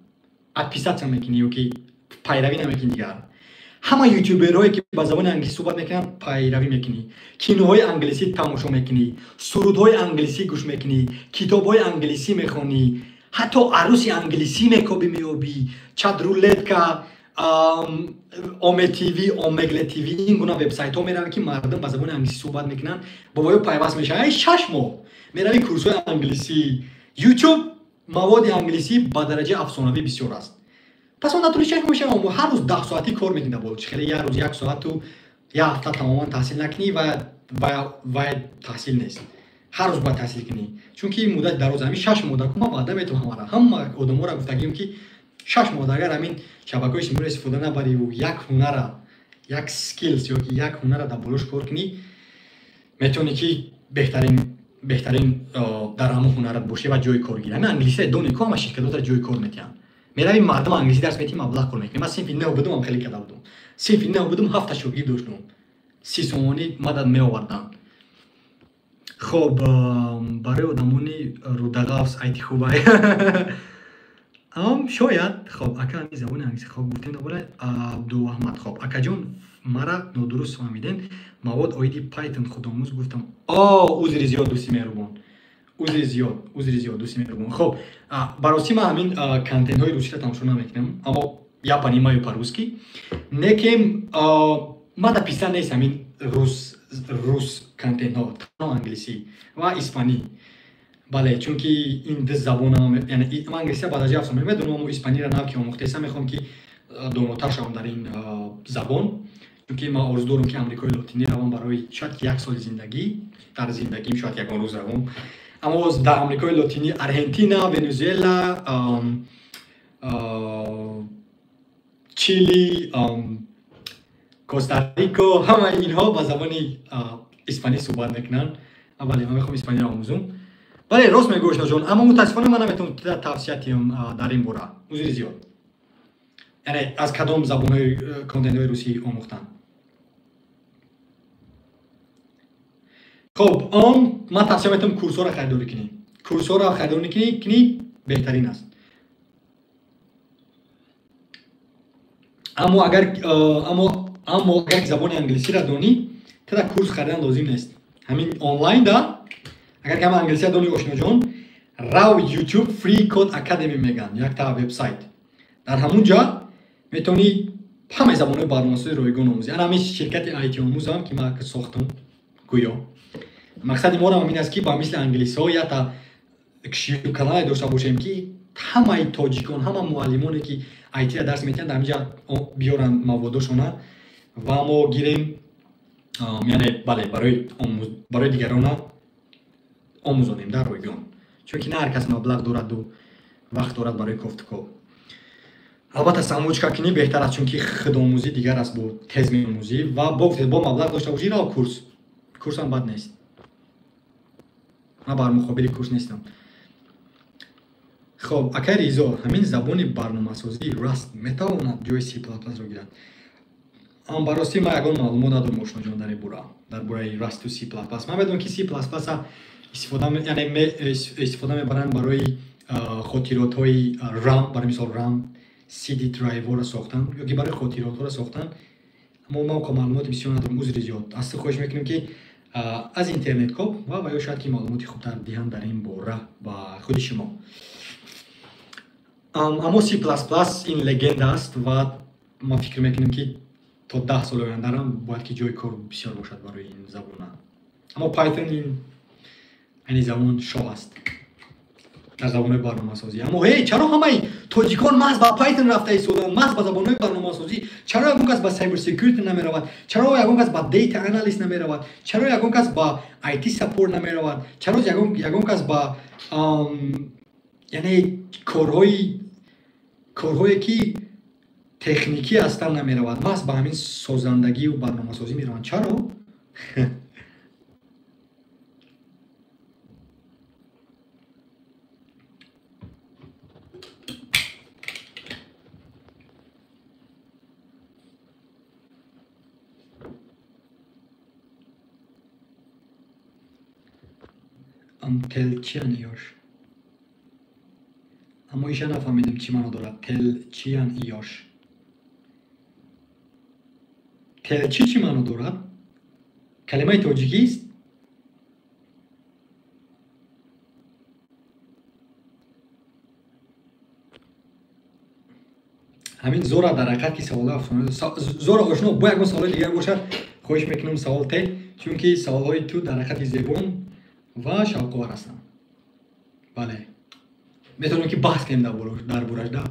отписаться мекунӣ ё ки пайравӣ намекунӣ дигар. Ҳама ютуберҳое, ки ба забони англисӣ суҳбат мекунанд, пайравӣ мекунӣ, киноҳои англисӣ тамошо мекунӣ, сурудҳои англисӣ гӯш мекунӣ, китобҳои англисӣ мехонӣ, ҳатто арӯси англисӣ мекобӣ, меёбӣ. Чатрулетка, Оме ТВ, Омегле ТВ, ин гуна вебсайтҳо меравӣ, ки мардум ба забони англисӣ суҳбат мекунанд, бо воё пайваст мешавад. 6 моҳ меравӣ курсҳои англисӣ. Ютуб маводи англисӣ ба дараҷаи афсонавӣ бисёр аст. Пас он дар тӯли 6 моҳ мешавад. Ҳар рӯз 10 соатӣ кор мекунӣ. Боло чи хеле як рӯз як соату як ҳафта тамоман таҳсил накунӣ, вай таҳсил нест. Ҳар рӯз бояд таҳсил кунӣ, чунки муддати дароз, ҳамин 6 моҳ даку ман ваъда метавам ҳамара, ҳама одаморо гуфтагием, ки 6 моҳ агар ҳамин шабакаҳои иҷтимоиро истифода набариву як ҳунара, як skills ё ки як ҳунара дар болош кор кунӣ, метавонӣ, ки беҳтарин дар ҳамон ҳунарат бошӣ ва ҷои кор гирӣ. Ҳамин англисия дони ку, ҳама ширкатотро ҷои кор метиҳанд. Мерави, мардум англисӣ дарс метиҳӣ, маблағ кор мекунӣ. Ман синфи нав будум, ҳам хеле карда будум. Синфи нав будум, ҳафта шогирд доштум, 30 сомонӣ мадад меовардам. Хоб, барои одамони рудағафс айти хубай. Шояд. Хоб, ака, ҳамин забони англисӣ, хоб, гуфтем дубора Абдуаҳмад. Хоб, акаҷон, мара нодуруст фаҳмидем. Мавод оиди Python худомӯз гуфтам. О, узри зиёд, дӯсти меҳрубон, узри зиёд, узри зиёд, дӯсти меҳрубон. Хоб, барости ман ҳамин контентҳои русиро тамошо намекунам, аммо я понимаю по-русски. Лекин ман дар писанд нест ҳамин рус контентҳо, танҳо англисӣ ва испанӣ. Бале, чунки ин ду забонам, яъне ман англисия ба дараҷаи афсона медонам, аммо испаниро нав ки омӯхтаистам, мехоҳам ки донотар шавам дар ин забон, чунки ман орзу дорам ки Амрикои Лотинӣ равам барои шояд ки як соли зиндагӣ, дар зиндагим шояд ягон рӯз равам. Аммо дар Амрикои Лотинӣ Аргентина, Венесуэла, Чили, Коста-Рико, ҳамаи инҳо ба забони испанӣ суҳбат мекунанд. Бале, ман мехоҳам испаниро омӯзум. Бале, рост мегӯ, ошноҷон, аммо мутаассифона ман наметавонам тавсия диҳам дар ин бора. Узри зиёд. Яъне аз кадом забонҳои контентҳои русӣ омӯхтан. Хоб, он ман тавсия метавонам курсҳоро харидорӣ кунӣ. Курсҳоро харидорӣ кунӣ беҳтарин аст. Аммо агар забони англисиро донӣ, тада курс харидан лозим нест. Ҳамин онлайн да, агар кама англисия донӣ, ошноҷон, рав YouTube Free Code Academy меган, якта вебсайт. Дар ҳамун ҷа метавонӣ ҳамаи забонҳои барномасози ройгон омӯзӣ. Ана ҳамин ширкати IT омӯзам, ки ман сохтам, гӯё. Мақсади моро ҳам ин аст, ки ба мисли англисҳо якта YouTube канале дошта бошем, ки ҳамаи тоҷикон, ҳама муаллимоне, ки IT-ро дарс медиҳанд, дар ҳаминҷа биёранд маводошона ва мо гирем, яъне бале, барои дигарона омӯзонем дар ройгон. Чунки на ҳар кас маблағ дораду вақт дорад барои кофтуков. Албатта, самоучка кунӣ беҳтар аст, чунки худомӯзӣ дигар аст, бо тез меомӯзӣ ва бо маблағ дошта бошӣ, рав курс. Курсам бад нест. Ман бар муқобили курс нестам. Хоб, акай Ризо, ҳамин забони барномасозии Rust метавонад ҷои C++-ро гирад? Ам барости ман ягон маълумот надорам, ошноҷон, дар ин бора, дар бораи Rust-у C++. Ман медонам, ки C++-а истифода мебаранд барои хотиротҳои RAM, барои мисол RAM, CD драйвҳоро сохтан ё ки барои хотиротҳоро сохтан. Аммо ман маълумоти бисёр надорам, узри зиёд. Аз ту хоҳиш мекунем, ки аз интернет коб ва ё шояд ки маълумоти хубтар диҳанд дар ин бора ба худи шумо. Аммо C++ ин легенда аст ва ман фикр мекунам, ки то 10 соли ояндарам бояд ки ҷои кор бисёр бошад барои ин забона. Аммо Python ин айни замон шоҳ аст дар забонҳои барномасозӣ. Аммо ҳей, чаро ҳамаи тоҷикон маҳз ба Python рафта истоданд, маҳз ба забонҳои барномасозӣ? Чаро ягон кас ба cyber security намеравад? Чаро ягон кас ба data analyst намеравад? Чаро ягон кас ба IT support намеравад? Чаро ягон кас ба яъне корҳое ки техникӣ ҳастанд намеравад? Маҳз ба ҳамин созандагию барномасозӣ мераванд. Чаро? Телчиян ёш. Аммо иша нафаҳмидем, чӣ маъно дорад. Телчиян ёш. Телчи чӣ маъно дорад? Калимаи тоҷикист? Ҳамин зора дар ҳақиқат ки саволҳои афсона зора ошно, бо ягон саволи дигар бошад, хоҳиш мекунам савол те, чунки саволҳои ту дар ҳақиқати зебон ва шавқовар ҳастанд. Бале, метавонем ки баҳс кунем дар бораш да.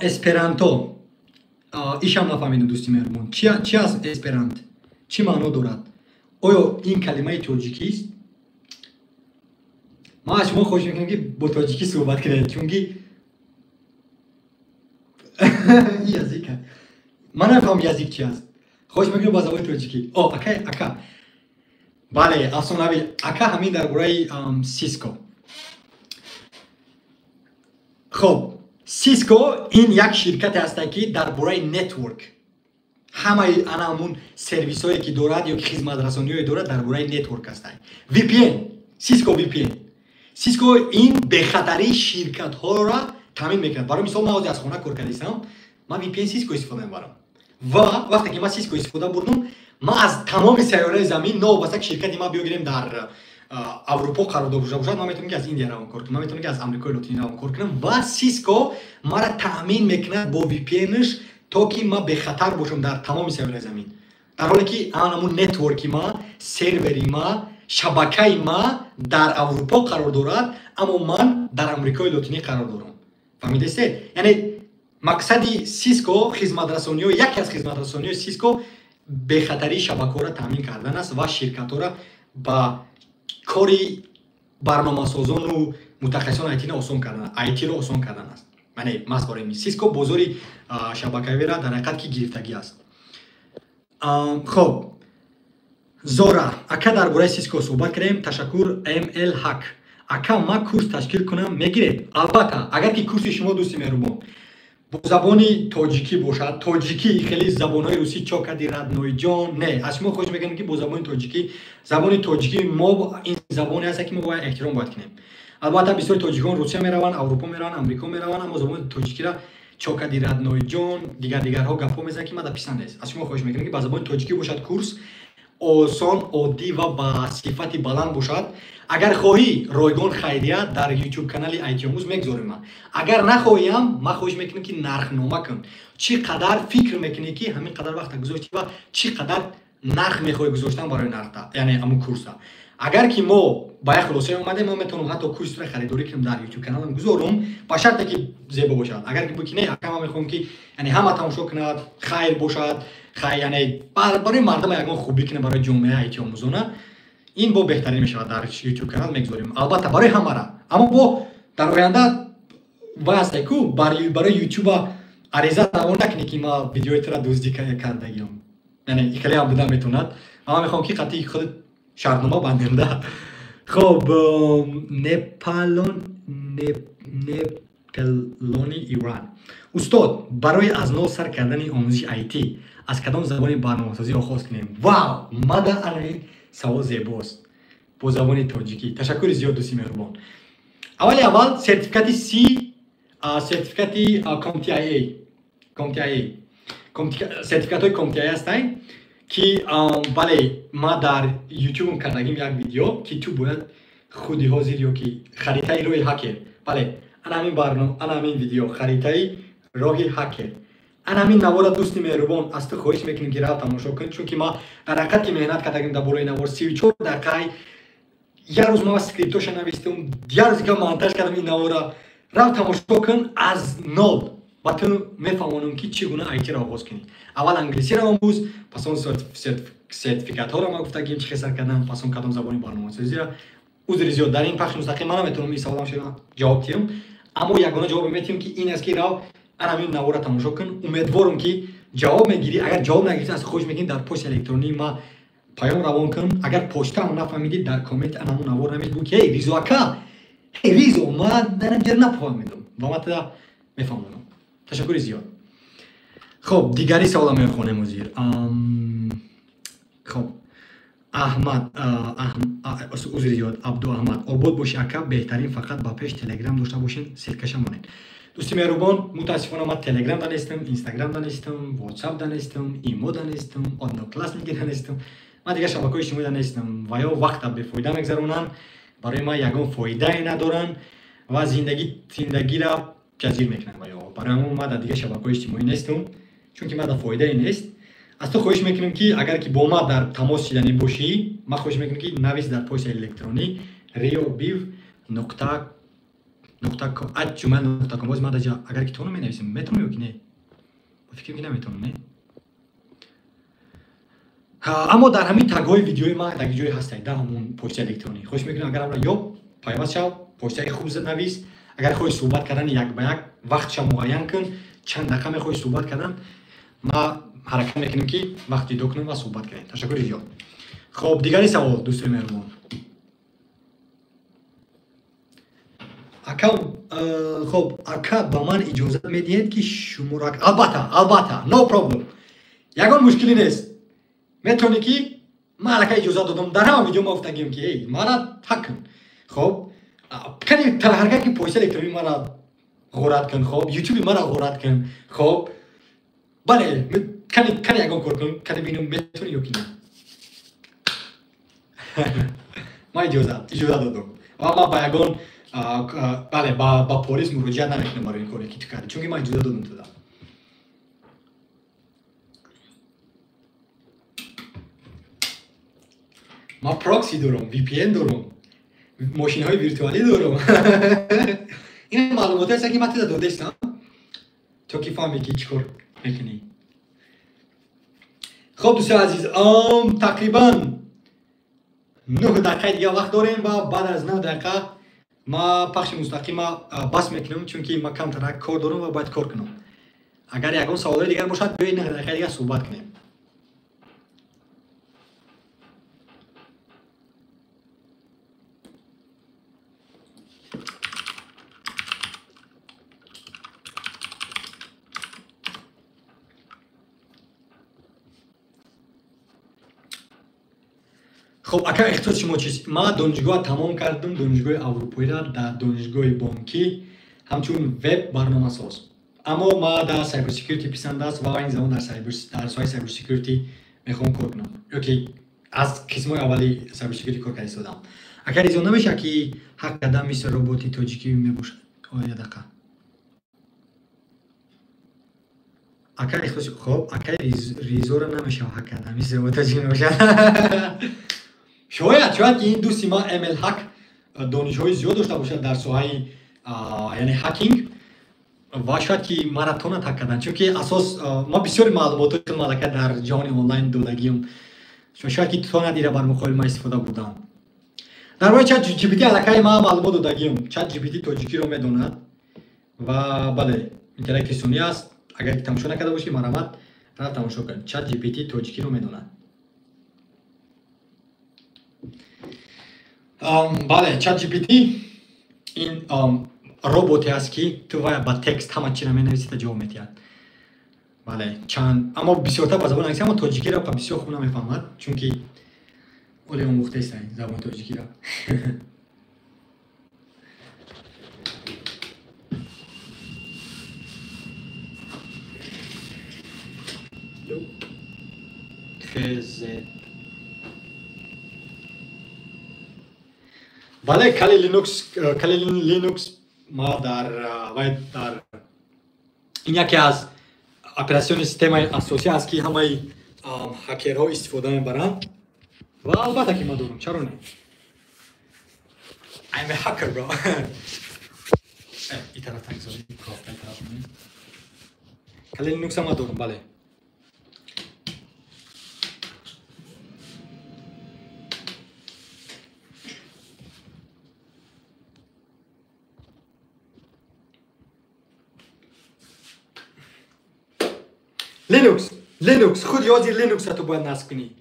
Эсперанто ишам нафаҳмидам, дӯсти меҳрубон. Чи аст эсперант? Чӣ маъно дорад? Оё ин калимаи тоҷикист? Ман аз шумо хоҳиш мекунам, ки бо тоҷикӣ суҳбат кунед, чунки язык ман намефаҳмам, язык чи аст. Хоҳиш мекунам ба забони тоҷикӣ. О, акай, ака, Бале, афсонавӣ ака, ҳамин дар бораи Cisco. Хоб, Cisco ин як ширкате ҳаста, ки дар бораи network ҳамаи ана ҳамун сервисҳое, ки дорад, ё ки хизматрасониҳое дорад, дар бораи network ҳастанд. VPN, Cisco VPN. Cisco ин бехатарии ширкатҳоро таъмин мекунад. Барои мисол, ман ҳозир аз хона кор кардистам, ман VPN Cisco истифода мебарам ва вақте ки ман Cisco истифода бурдум, ман аз тамоми сайёраи замин, новобаста ки ширкати ман, биёгирем, дар Аврупо қарор дошта бошад, ман метавонам, ки аз Индия равон кор кунам, ман метавонам, ки аз Амрикои Лотинӣ равон кор кунам ва Cisco мара таъмин мекунад бо VPN-ш, то ки ман бехатар бошам дар тамоми сайёраи замин, дар ҳоле ки ҳамун network и ма, сервери ма, шабакаи ма дар Аврупо қарор дорад, аммо ман дар Амрикои Лотинӣ қарор дорам. Фаҳмидастед? Яъне мақсади Cisco, хизматрасониҳо, яке аз хизматрасониҳои Cisco бехатарии шабакаҳоро таъмин кардан аст ва ширкатҳоро ба кори барномасозону мутахассисони IT осон кардан, IT-ро осон кардан аст. Яъне маҳз барои Cisco бозори шабакавиро дар ҳақиқат ки гирифтагӣ аст. Хоб, Зора ака, дар бораи Cisco суҳбат кардем, ташаккур. Мл ҳак ака, ман курс ташкил кунам, мегиред? Албатта, агар ки курси шумо, дӯсти меҳрубон, бо забони тоҷикӣ бошад. Тоҷикӣ, хеле забонҳои русӣ чо кади, родной ҷон, не. Аз шумо хоҳиш мекунем, ки бо забони тоҷикӣ. Забони тоҷикӣ мо ин забоне ҳаст, ки мо бояд эҳтиром бояд кунем. Албатта, бисёри тоҷикон Русия мераванд, Аврупо мераванд, Амрико мераванд, аммо забони тоҷикиро чо кади, родной ҷон, дигар дигарҳо гапҳо мезананд, ки мада писанд нест. Аз шумо хоҳиш мекунем, ки ба забони тоҷикӣ бошад курс, осон, оддӣ ва ба сифати баланд бошад. Агар хоҳӣ, ройгон хайрия дар YouTube канали Айтиомӯз мегузорем. Ман агар нахоҳиам, ман хоҳиш мекунам, ки нархнома кун, чӣ қадар фикр мекунӣ, ки ҳамин қадар вақта гузошти ва чӣ қадар нарх мехоҳӣ гузоштан барои нархта, яъне ҳамун курса. Агар ки мо ба як хулосае омадем, мо метавонам ҳатто курсро харидорӣ кунем, дар YouTube каналам гузорум, ба шарте ки зебо бошад. Агар ки ки не, ака, ман мехоҳам, ки яъне ҳама тамошо кунад, хайр бошад, хайр, яъне барои мардама ягон хубӣ кунем, барои ҷомеаи айтиомӯзона, ин бо беҳтарин мешавад. Дар YouTube канал мегузорем, албатта, барои ҳамара. Аммо бо дар оянда вай ҳасте ку, барои ютуба ариза равон накунӣ, ки ма видеои тура дуздӣ кардагиам. Яъне хелеам буда метавонад. Ман мехоҳам, ки қатъи худ шартнома бандем да. Хоб, Непалон, Непелони Иран: устод, барои аз нол сар кардани омӯзиши IT аз кадом забони барномасозӣ оғоз кунем? Вау, мада ана савол зебост. Бо забони тоҷикӣ. Ташаккури зиёд, дӯсти меҳрубон. Аввали аввал сертификати C, сертификати CompTIA, CompTIA, сертификатҳои CompTIA ҳастанд, ки бале, ма дар ютубам кардагим як видео, ки ту бояд худи ҳозир ё ки харитаи роҳи ҳакер. Бале, ана ҳамин барнома, ана ҳамин видео, харитаи роҳи ҳакер, ана ҳамин навора, дӯсти меҳрубон, аз ту хоҳиш мекунем, ки рав тамошо кун, чунки ма дар ҳақиқат ки меҳнат кардагим дар болои навор. 34 дақиқаи, як рӯз ма скриптоша навистум, як рӯз дига монтаж кардам ин навора. Рав тамошо кун аз нол ва ту мефаҳмонам, ки чӣ гуна айтиро оғоз кунӣ. Аввал англисиро омӯз, пас он сертификатҳоро ма гуфтагим, чӣ хел сар кардан, пас он кадом забони барномасозиро. Узри зиёд, дар ин пахши мустақим ман наметавонам ин саволам ҷавоб диҳам, аммо ягона ҷавобе метиҳам, ки ин аст, ки рав ана ҳамин навора тамошо кун. Умедворам, ки ҷавоб мегирӣ. Агар ҷавоб нагирифтӣ, аз хоҳиш мекунӣ, дар почта электронии ма паём равон кун. Агар почтаам нафаҳмидӣ, дар коммент ана ҳамун навор навис, гӯ, ки эй Ризо ака, эй Ризо, ман дар инҷа нафаҳмидам, ва ман туда мефаҳмонам. Ташаккури зиёд. Хоб, дигари савола мехонем ҳозир. Хоб, Аҳмад, узри зиёд, Абду Аҳмад: обод бошӣ, ака, беҳтарин, фақат ба пеш. Телеграм дошта бошен, ссылка ша монед. Дӯсти меҳрубон, мутаассифона, ман Телеграм да нестам, Инстаграм да нестам, Ватсап да нестам, Имо да нестам, Одноклассники да нестам, ман дигар шабакаҳои иҷтимоӣ да нестам ва ё вақта бефоида мегзаронанд, барои ман ягон фоидае надоранд ва зиндагиро ҷазир мекунанд. Ва ё барои ҳамон ман дар дигар шабакаҳои иҷтимоӣ нестам, чунки ман дар фоидае нест. Аз ту хоҳиш мекунем, ки агар ки бо ман дар тамос шиданӣ бошӣ, ман хоҳиш мекунем, ки навис дар почтаи электронӣ риобив нуқта нуқта @gmail.com. Боз ман даҷа агар ки тону менависем, метавонам ё ки не? Ба фикрам, ки наметавонам, не. Аммо дар ҳамин тагҳои видеои ман дар ҷое ҳастай да ҳамон почтаи электронӣ. Хоҳиш мекунам, агар амра ёб, пайваст шав, почтаи хуб навис. Агар хоҳӣ суҳбат кардан як ба як, вақтша муайян кун, чанд дақиқа мехоҳӣ суҳбат кардан, ма ҳаракат мекунем, ки вақт ҷудо кунем ва суҳбат кунем. Ташаккури зиёд. Хоб, дигари савол, дӯстои меҳрубон. Ака, хоб, ака, ба ман иҷозат медиҳед, ки шуморо... Албатта, албатта, no problem. Ягон мушкилӣ нест. Метавонӣ ки ман аллакай иҷозат додам. Дар ҳама видео ма гуфтагим, ки эй, мара ҳак кун. Хоб, кани ҳаракат ки почта электронӣ мара ғорат кун, хоб, ютуби мара ғорат кун. Хоб, бале, кани ягон кор кун, кани бинам метавонӣ ё ки не. Ман иҷозат додам. Ва ман ба ягон, бале, ба полис муроҷиат намекунам барои ин коре, ки ту кардӣ, чунки ман иҷозат додам туда. Ман прокси дорам, VPN дорам, мошинҳои виртуалӣ дорам. Ин маълумоте ҳаст, ки ман туда додаистам, то ки фаҳме, ки чӣ кор мекунӣ. Хоб, дӯстои азиз, тақрибан 9 дақиқаи дига вақт дорем ва баъд аз 9 дақиқа ма пахши мустақима бас мекунам, чунки ма камтарак кор дорам ва бояд кор кунам. Агар ягон саволҳои дигар бошад, биёед 9 дақиқаи дигар суҳбат кунем. Хоб, ака, ихтисоси шумо чист? Ман донишгоҳ тамом кардам, донишгоҳи аврупоиро, дар донишгоҳи бонкӣ ҳамчун веб барномасоз. Аммо ма дар cyber security писанд аст ва ин замон дар соҳаи cyber security мехоҳам кор кунам. Ё ки аз қисмҳои аввали cyber security кор карда истодам. Ака, Ризо намешавад, ки ҳак кардан мисли роботи тоҷикӣ мебошад? Ой, я дақиқа. Ака, ихтисоси, хоб, акай Ризоро намешавад ҳак кардан мисли роботи тоҷикӣ мебошад. Шояд ки ин дӯсти ман ML Hack донишҳои зиёд дошта бошад дар соҳаи, яъне hacking, ва шояд ки мара тонад ҳак кардан, чунки асос ма бисёри маълумотҳои хеле малака дар ҷаҳони онлайн додагиам. Шояд ки тонад ира бар муқобили ма истифода бурдан. Дар бораи чат GPT аллакай ма маълумот додагиам. Чат GPT тоҷикиро медонад ва бале, интеллекти сунъӣ аст. Агар ки тамошо накарда бошӣ, марҳамат, рафт тамошо кун. Чат GPT тоҷикиро медонад. Бале, чат GPT ин роботе аст, ки ту вая ба текст ҳама чиро менависӣ та ҷавоб медиҳад. Бале, чанд, аммо бисёртар ба забони англисӣ, аммо тоҷикиро бисёр хуб намефаҳмад, чунки оле омӯхтаист забони тоҷикиро. ХЗ. Бале, Kali Linux, Kali Linux ма дар вай дар ин яке аз операционный системаи асосӣ аст, ки ҳамаи ҳакерҳо истифода мебаранд. Ва албатта ки ман дорам, чаро не? I'm a hacker, bro. И тараф тагзорӣ, кофта тараф. Kali Linux ма дорам, бале. Linux, Linux, худи ҳозир Linux ту бояд насб кунӣ.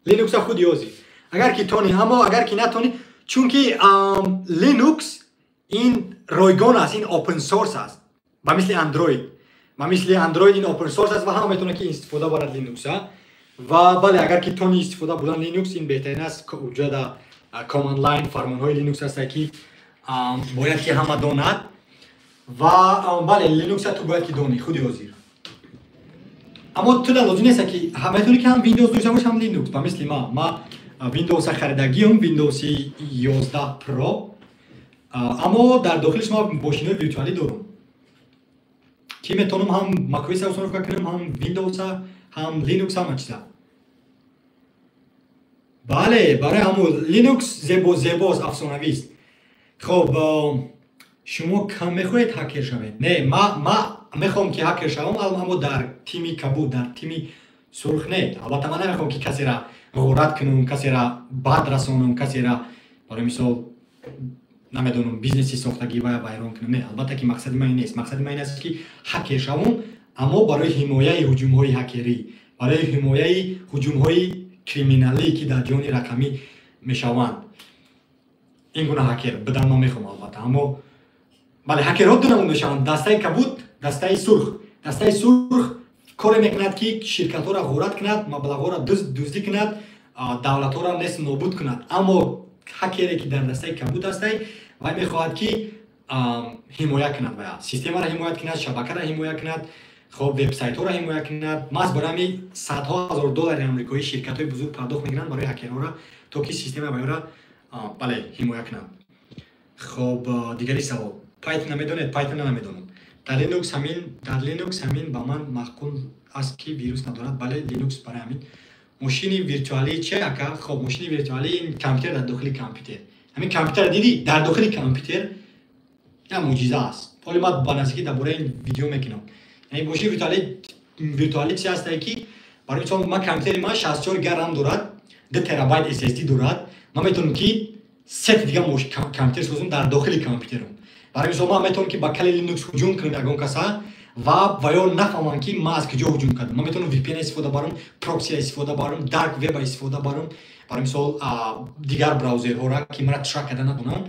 Linux худи ҳозир. Агар ки тони, аммо агар ки натони, чунки Linux ин ройгон аст, ин open source аст. Ба мисли Android. Ба мисли Android ин open source аст ва ҳама метавонад, ки истифода барад Linux. Ва бале, агар ки тони истифода бурдан Linux, ин беҳтарин аст. Уҷода command line фармонҳои Linux аст, ки бояд ки ҳама донад. Ва бале, Linux ту бояд ки дони худи ҳозир. Аммо ту лозим нест, ки метавонӣ, ки ҳам Windows дошта бошӣ, ҳам Linux. Ба мисли ма Windows харидагиам, Windows 11 Pro, аммо дар дохилиш ма мошинои виртуалӣ дорам, ки метавонам ҳам macOS установка кунам, ҳам Windows, ҳам Linux, ҳама чиза. Бале, барои ҳамун Linux зебо, зебост, афсонавист. Хоб, шумо кам мехоҳед ҳакер шавед? Не, ма мехоҳам, ки ҳакер шавам, аммо дар тими кабуд, дар тими сурх не. Албатта, ман намехоҳам, ки касера ғорат кунам, касера бад расонам, касера, барои мисол, намедонам, бизнеси сохтагӣ вая вайрон кунам. Не, албатта ки мақсади ман ин нест. Мақсади ман ин аст, ки ҳакер шавам, аммо барои ҳимояи ҳуҷумҳои ҳакерӣ, барои ҳимояи ҳуҷумҳои криминалӣ, ки дар ҷаҳони рақамӣ мешаванд. Ин гуна ҳакер бидан ман мехоҳам, албатта. Аммо бале, ҳакерҳо ду намуд мешаванд: дастаи кабуд, дастаи сурх. Дастаи сурх коре мекунад, ки ширкатҳоро ғорат кунад, маблағҳоро дуздӣ кунад, давлатҳоро нест нобуд кунад. Аммо ҳакере, ки дар дастаи кабуд ҳастай, вай мехоҳад, ки ҳимоя кунад, вая системаро ҳимоят кунад, шабакаро ҳимоя кунад, хоб, вебсайтҳоро ҳимоя кунад. Маҳз барои ҳамин садҳо ҳазор доллари амрикоӣ ширкатҳои бузург пардохт мекунанд барои ҳакерҳоро, то ки система вайёро, бале, ҳимоя кунанд. Хоб, дигари савол. Python намедонед? Python намедонам. Дар Linux ҳамин ба ман маъқул аст, ки вирус надорад. Бале, Linux барои ҳамин. Мошини виртуалӣ чи, ака? Хоб, мошини виртуалӣ ин компютер дар дохили компютер. Ҳамин компютер дидӣ, дар дохили компютер як мӯъҷиза аст. Ҳоли ман ба наздикӣ дар бораи ин видео мекунам. Яъне мошини виртуалӣ чи ҳастае, ки барои мисол ман компютери ман 64 гига рам дорад, 2 терабайт SSD дорад. Ман метавонам, ки сети дига компютер созам дар дохили компютерам. Барои мисол, ман метавонам, ки ба Kali Linux ҳуҷум кунам ягон каса ва ё нафаҳмам, ки ман аз куҷо ҳуҷум кардам. Ман метавонам VPN истифода барам, прокси истифода барам, dark web истифода барам, барои мисол, дигар браузерҳоро, ки мара track карда натонанд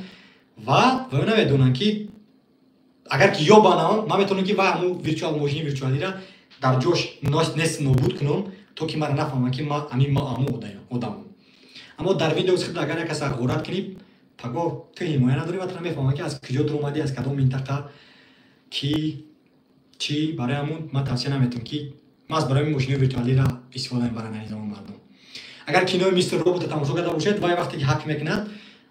ва ё намедонанд, ки агар ки ёбанам, ман метавонам, ки вай ҳамун virtual мошини виртуалиро дар ҷош нест нобуд кунам, то ки мара нафаҳманд, ки ман ҳамин ма ҳамун одамам. Аммо дар Windows худ агар як каса ғорат кунӣ, пагоҳ ту ҳимоя надорӣ ва ту намефаҳманд, ки аз куҷо дуромадӣ, аз кадом минтақа, ки чӣ. Барои ҳамун ман тавсия наметавам, ки маҳз барои мошинои виртуалиро истифода мебаранд дар ин замон мардум. Агар кинои Мистер Робота тамошо карда бошед, вай вақте ки ҳак мекунад,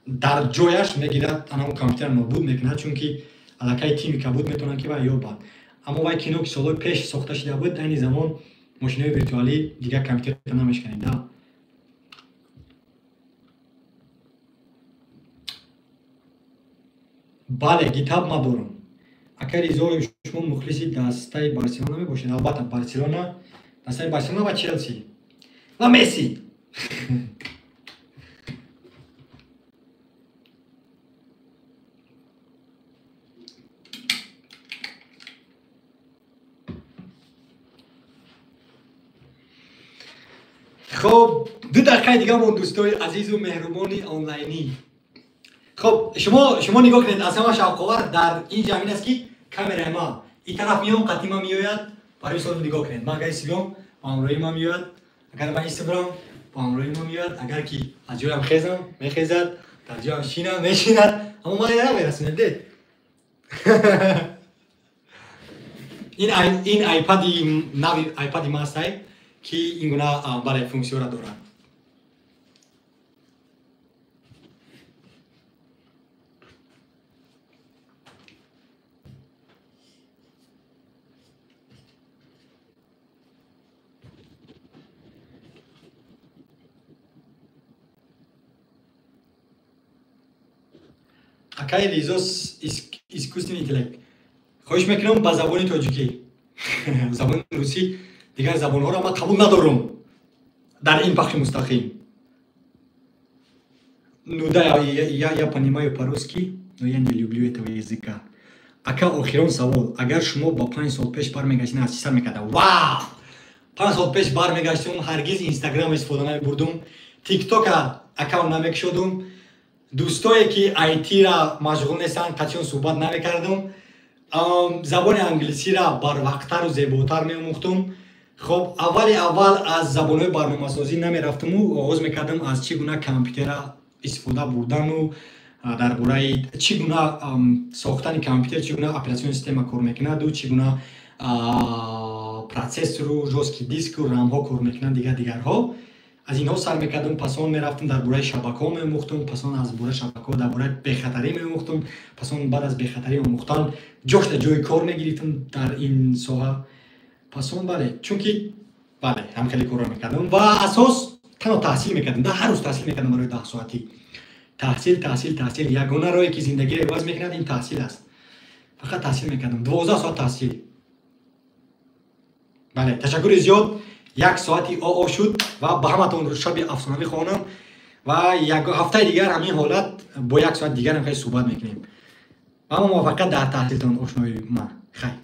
дар ҷояш мегирад, анамун компютерро нобуд мекунад, чунки аллакай тими кабуд метавонанд, ки вай ёбад. Аммо вай кино, ки солҳои пеш сохта шуда буд, айни замон мошинои виртуалӣ дигар компютерро намешканед да. Бале, GitHub ма дорам. Ака Ризоев, шумо мухлиси дастаи Барселона мебошед? Албатта, Барселона, дастаи Барселона ва Челси ва Месси. Хоб, 2 дақиқаи дига мон, дӯстои азизу меҳрубони онлайнӣ. Хоб, шумо нигоҳ кунед, аз ҳама шавқовар дар ин ҷамин аст, ки камераи ма ин тараф меом, қатъи ма меояд. Барои мисол, нигоҳ кунед, ман агар истибиём, ба ҳамроҳи ма меояд, агар ман истибирам, ба ҳамроҳи ма меояд, агар ки аз ҷоям хезам, мехезад, дар ҷоям шинам, мешинад. Аммо ман намерасонем дед. Ин айпади нави, айпади ма ҳастай, ки ин гуна, бале, функсияро дорад. Акаи Ризо, искусственный интеллект, хоҳиш мекунам, ба забони тоҷикӣ. Забони русӣ, дигар забонҳоро ман қабул надорам дар ин пахши мустақим. Ну да, я понимаю по-русски, но я не люблю этого языка. Ака, охирон савол: агар шумо ба 5 сол пеш бармегаштед, аз чӣ сар мекарда? Вау, 5 сол пеш бармегаштум, ҳаргиз Инстаграм истифода намебурдум, Тиктока аккаунт намекушодум, дӯстое, ки айтира машғул нестанд, қатъиён суҳбат намекардум, забони англисиро барвақттару зеботар меомӯхтум. Хоб, аввали аввал аз забонҳои барномасозӣ намерафтуму оғоз мекардам аз чӣ гуна компютера истифода бурдану дар бораи чӣ гуна сохтани компютер, чӣ гуна операционная система кор мекунаду, чӣ гуна процессору, жёсткий диску, рамҳо кор мекунанд, дигар дигарҳо. Аз инҳо сар мекардам. Пас он мерафтам, дар бораи шабакаҳо меомӯхтам, пас он аз бораи шабакаҳо дар бораи бехатарӣ меомӯхтам, пас он баъд аз бехатарӣ омӯхтан ҷошта ҷои кор мегирифтам дар ин соҳа. Пас он, бале, чунки, бале, ҳам хеле корро мекардам ва асос танҳо таҳсил мекардам. Да, ҳар рӯз таҳсил мекардам барои 10 соатӣ. Таҳсил, таҳсил, таҳсил. Ягона роҳе, ки зиндагиро иваз мекунад, ин таҳсил аст. Фақат таҳсил мекардам, 12 соат таҳсил. Бале, ташаккури зиёд. Як соати оо шуд ва ба ҳаматон шаби афсонавӣ хонам ва як ҳафтаи дигар ҳамин ҳолат бо як соат дигар ҳам хеле суҳбат мекунем. Ва ама муваффақият дар таҳсилтон, ошнои ман. Хайр.